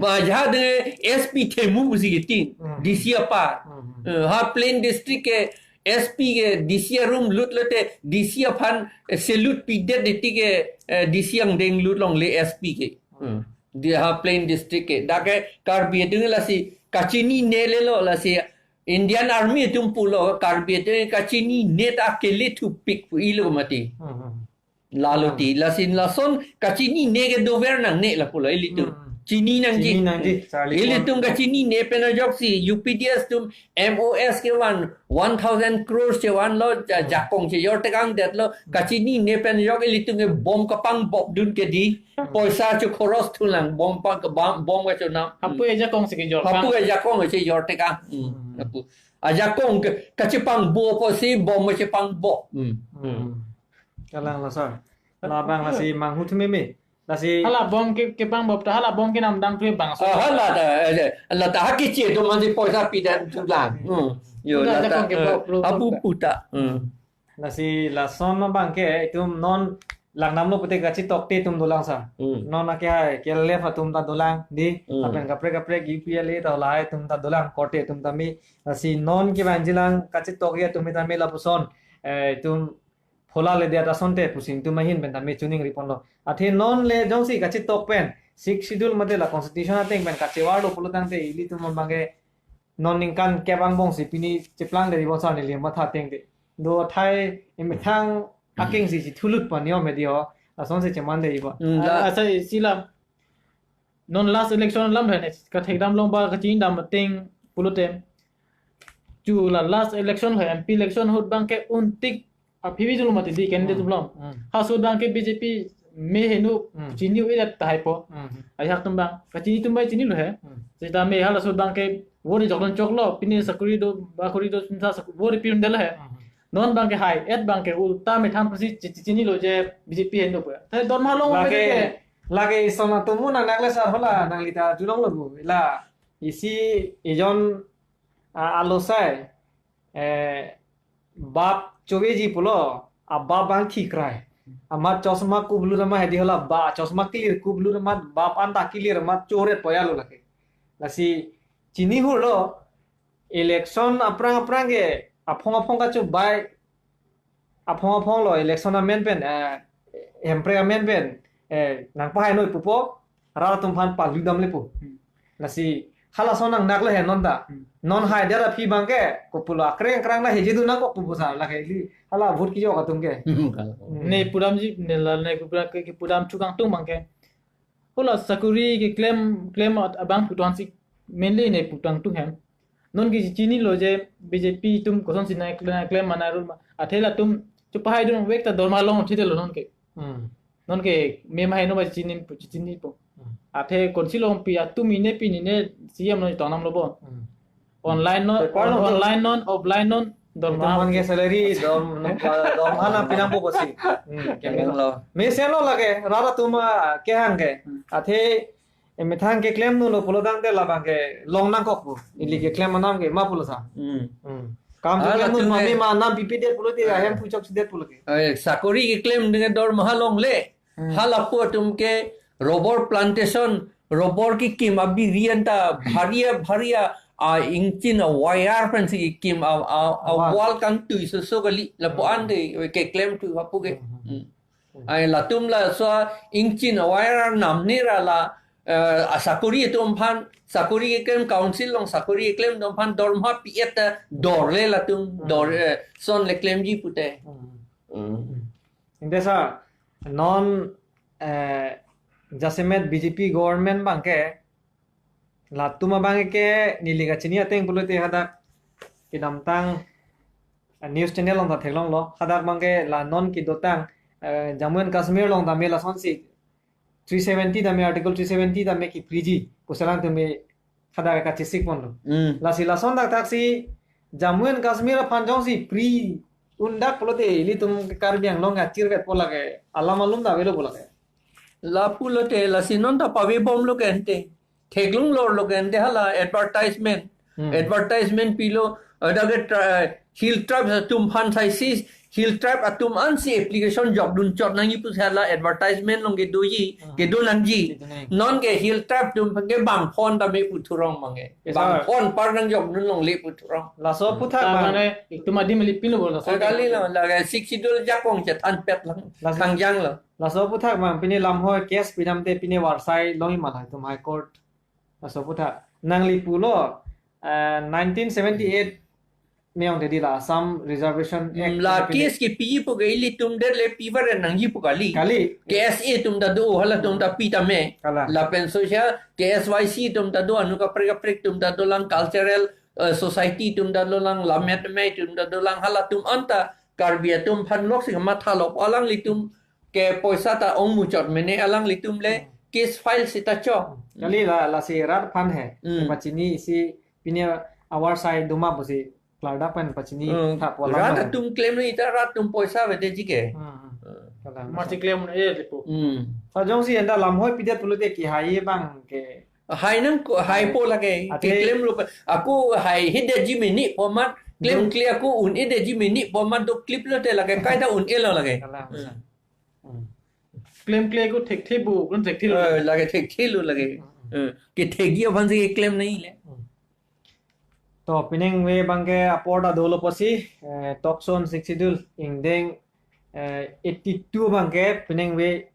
Ba jahade S P themu pusi kiti, Hmm. D C apar. Hmm. Eh, ha plain district ke S P ke D C arum lutlote D C aphan, eh, salute pidetdet ti ke, eh, D C angdeng lut longle S P ke. Hmm. Di ha plain district ke. Dak ke Karbi atum lasi kachinine lelo lasi Indian Army atum pulo Karbi atum kachinine ta kele thupik pu ilo mati. Hmm, hmm. Lalo Hmm. ti, lason lason kachinine ke dover nangne lapulo ilitum. Hmm. Chini nangji. Chini nangji, charli Ilitum pon. kachinine pen ajoksi U P D S atum M O S kevan one thousand crores chevanlo, ja-, Hmm. jakong chejor tekangdetlo, kachinine pen ajok ilitum ke bom kapangbopdun ke di, Hmm. poisa chokhoros thulang, bom pa-, bom, bom kachonam. Hapu ajakongsi kejor Hapu kang. ajakong chejor tekang. Hmm. Hmm. Hapu. Ajakong ke, kachepangbo pusi bom chepangbo. Hmm. Hmm. Kalang lason. Labang lasi manghu thu meme. Lasi Hala bom ke, kepangbop ta hala bom kenam dang tu bangso. Ah, hala ta, eh, hala ta ha kichi tu mansi poisa pidet thulang. Hmm. Yo, Udah la ta, ajakong ke eh, bop lo. apu puta. Hmm. Lasi lason abang ke itum non lang namlo pute kachetokte itum dolang sa. Hmm. Non ake hai, K L F atum ta dolang di, Hmm. lapen kaprek kaprek U P L A ta lahai atum ta dolang, korte atum tame. Lasi non kevangjilang kachetokji atum tame lapuson, eh, itum phola ledet asonte pusi itum ahin pen tame choningri ponlo. Athe non le jongsi kachetok pen Sixth Schedule mate la constitution ateng pen kachevarlo pulo tangte ilitum abang ke non ningkan kep angbongsi pini cheplangdet ibon sa neli matha ateng te. Do thai emethang akengsi chithulut pon niyo medio asonsi chemande ibon. Hmm, la- Asa isi la non last election alam he ne kathekdam long ba kachingdam ateng pulote. Chu la last election he M P election ahut abang ke untik aphi bijul mati di candidate Hmm. atum long. Hmm. Halaso abang ke B J P me henu Hmm. chini u irat tahai po. Hmm. Ajahak atum abang kachini atum abang chinilo he. Hmm. Seta me halaso abang ke vote jokdun choklo pini sakuri do bakuri do sumsa sak-, vote pirun dela he. Hmm. Non abang ke hai, et abang ke ulta methang pusi chi-, chi-, chinilo je B J P henu po. Te dorma long Lake, ke. lake ison atum mo nang nakle sar hola, nangli ta julonglo bu. Ila, isi ijon, ah, alo sai, eh, bap choveji pulo, abap abang thikrai. Amat chosma kublut amat hedi hola ba, chosma kilir kublut amat bap anta kilir amat choret poyalo lake. Lasi chini hurlo, Election aphrang aphrang ke aphong aphong kachubai, aphong aphong lo election amen pen, eh, Hemprek amen pen, eh, nangpahai noi pupo, rat atum aphan palu damle pu. Hmm. Lasi halason nangnak le he non ta. Hmm. Non hai dera phi abang ke, kopulo akreng krang la heji du nangkok pupo sa, la ke ili hala vote kejok atum ke. Hmm, kalang. Hmm. Ne pudamji, ne la ne pudam ke, pudam chukang tung abang ke. Hala sakori keklem, klem at-, abang puton si mainly ne putang tung hem. Non ke chinilo je B J P atum kosonsi nangklem, nangklem mana rul ma. Athe latum chupahai dun vek ta dorma long thitelo non ke. Hmm. Non ke me mahai no ba chini, chini po. Hmm. Athe konsi longpi atum ine pi ine C M no tongnam lo bo. Hmm. Online non, Paper non, online non, offline non, dorma. Dorma ke salary, dom, dom, dorma na pinang po pusi. Hmm, kemeng lo. Mesen lo lake, rat atum kehang ke. Hmm. Athe, emethang keklem nu lo pulo tangte labang ke long nangkok pu. Ili keklem anam ke ma pulo sa. Hmm. Hmm. Kam Ah, keklem nu latum ma ke me ma nam pipi det pulo te Ah. ahem puchok si det pulo ke. Eh, sakori keklem dengan dorma longle. Hmm. Hala pu atum ke rubber plantation, rubber kekim abiri anta bhari bhari a ingchin a wire pensi kekim a, a, a Wall. wall kangtui soso kali lapu Hmm. ante keklem tu hapu ke. Hmm. Hmm. Ai latum laso ingchin a wire namne ra la, eh, asakori atum aphan, sakori keklem council along sakori keklem atum aphan dorma pi-et ta dorle latum Hmm. dor, eh, son le klemji pute. Hmm. Hmm. Inte sa non, eh, jasemet B J P government abang ke, latum abang ke neli kachini ateng pulote hadak kedamtang, eh, news channel along ta theklonglo, hadak abang ke la non kedotang, eh, Jammu and Kashmir along tame lasonsi three seventy tame, Article three seventy tame kipriji pu selang tame hadak kachesik ponlo. Hmm. Lasi lason dak thaksi Jammu and Kashmir aphan jongsi pri un dak pulote ilitum Karbi Anglong achirvet po lake, alam alum ta avelo po lake. Lapulote lasi non ta pavebomlo ke ante. Theklonglo lo ke ante hala advertisement. Hmm. Advertisement pilo, ada ke tra-, hill tribe atum aphan saisi, hill tribe atum ansi application jokdun chot nangji pusi hala advertisement along kedoji, Hmm. kedo nangji. Kedo nang. Non ke hill tribe atum aphan ke bangphon tame pu thurong abang ke. Yes, sir. Bangphon par nangjokdun longle pu thurong. Laso aphuthak Ah, abang. mane, itum adim ili pilo bol, laso Kali lo, lake Sixth Schedule ajakong chethan pet lang. Laso Kangjang lo. Laso aphuthak abang, pine lamhoi case pidamte pine varsai longji ma la itum High Court. Laso aphuthak. Nangli pulo, eh, nineteen seventy-eight me-ong dedi la Assam Reservation Hmm, Act la pine. case kepi po ke ilitum det le pi var nangji po kali. Kali. K S A atum ta do, halatum ta pi tame. Kalang. Lapen social K S Y C atum ta do, anu kaprek kaprek atum ta dolang, cultural, eh, society atum ta dolang, lammet me atum ta dolang, halatum anta Karbi atum aphan lok si matha lok alanglitum ke poisa ta ong muchot mene alanglitum le Hmm. case file sita chok. Kali la, lasi rat aphan he. Hmm. Pachini isi pine avarsai doma pusi klardak pen pachini Hmm. tha po Rat alam atum klem ni ta rat atum poisa avedeji ke. Hmm, hmm. Hmm. Kalang. Masi klem eh lipo. Hmm. Sa jongsi anta lamhoi pidet pulote kehai abang ke. Hai nangkok, hai po lake. Ate Keklem lo pa. Ako hai hidetji mini pomat. Klem Hmm. kle ako un-edetji mini pomat do clip lote lake. Kaita un-elo lake. Kalang. Hmm. Hmm. Klemkle ko thekthe bo, kon thekthe lo. Eh, lake thekthe lo lake. Hmm. Eh, kethekji aphan si keklem nangji le. Hmm. To, piningve abang ke apor ta dolo pusi, eh, tokson Sixth Schedule ingdeng, eh, eighty-two abang ke piningve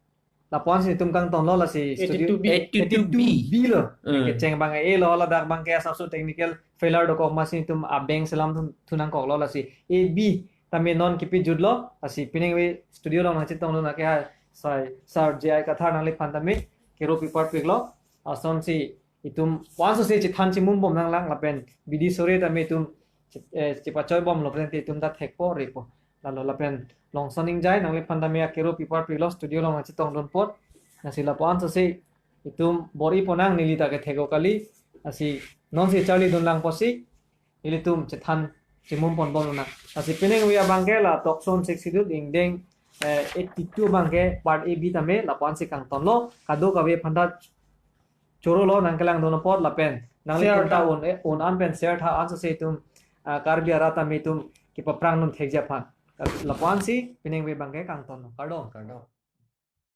lapu-ansi itum kangtonlo lasi studio eighty-two B. Eighty-two B. Eighty-two B lo. Hmm. Kecheng abang ke e lo, ladak abang ke asapso technical failure dokok amatsi itum abeng selam thu, thu nangkoklo lasi A B tame non kipi jutlo, lasi piningve studio along nangchetongdun ake hai sai Sir J I Kathar nangliphan tame kero pipar piklo, lasonsi itum lapu-ansi chethan chimumbom nanglang lapen bidi sore tame itum che-, eh, chepachoi bomlo pen itum ta thekpo repo. Lalo lapen Longson Ingjai nangliphan tame akero pipar piklo studio along nangchetongdun apot. Lasi lapu-ansi itum bor-i ponang neli ta kethek-o kali. Lasi nonsi charlidun lang pusi ilitum chethan chimum ponbomnang. Lasi piningve abang ke la tokson Sixth Schedule ingdeng, eh, eighty-two abang ke part A B tame lapu-ansi kangtonlo, kadokave aphan ta chorolo nangkelangdun apot lapen nanglitum Share ta tha. un, eh, un-an pen share tha, ansi itum, ah, Karbi arat tame itum kepaprangdun thekji aphan. Lapu-ansi piningve abang ke kangtonlo. Kardom. Kardom.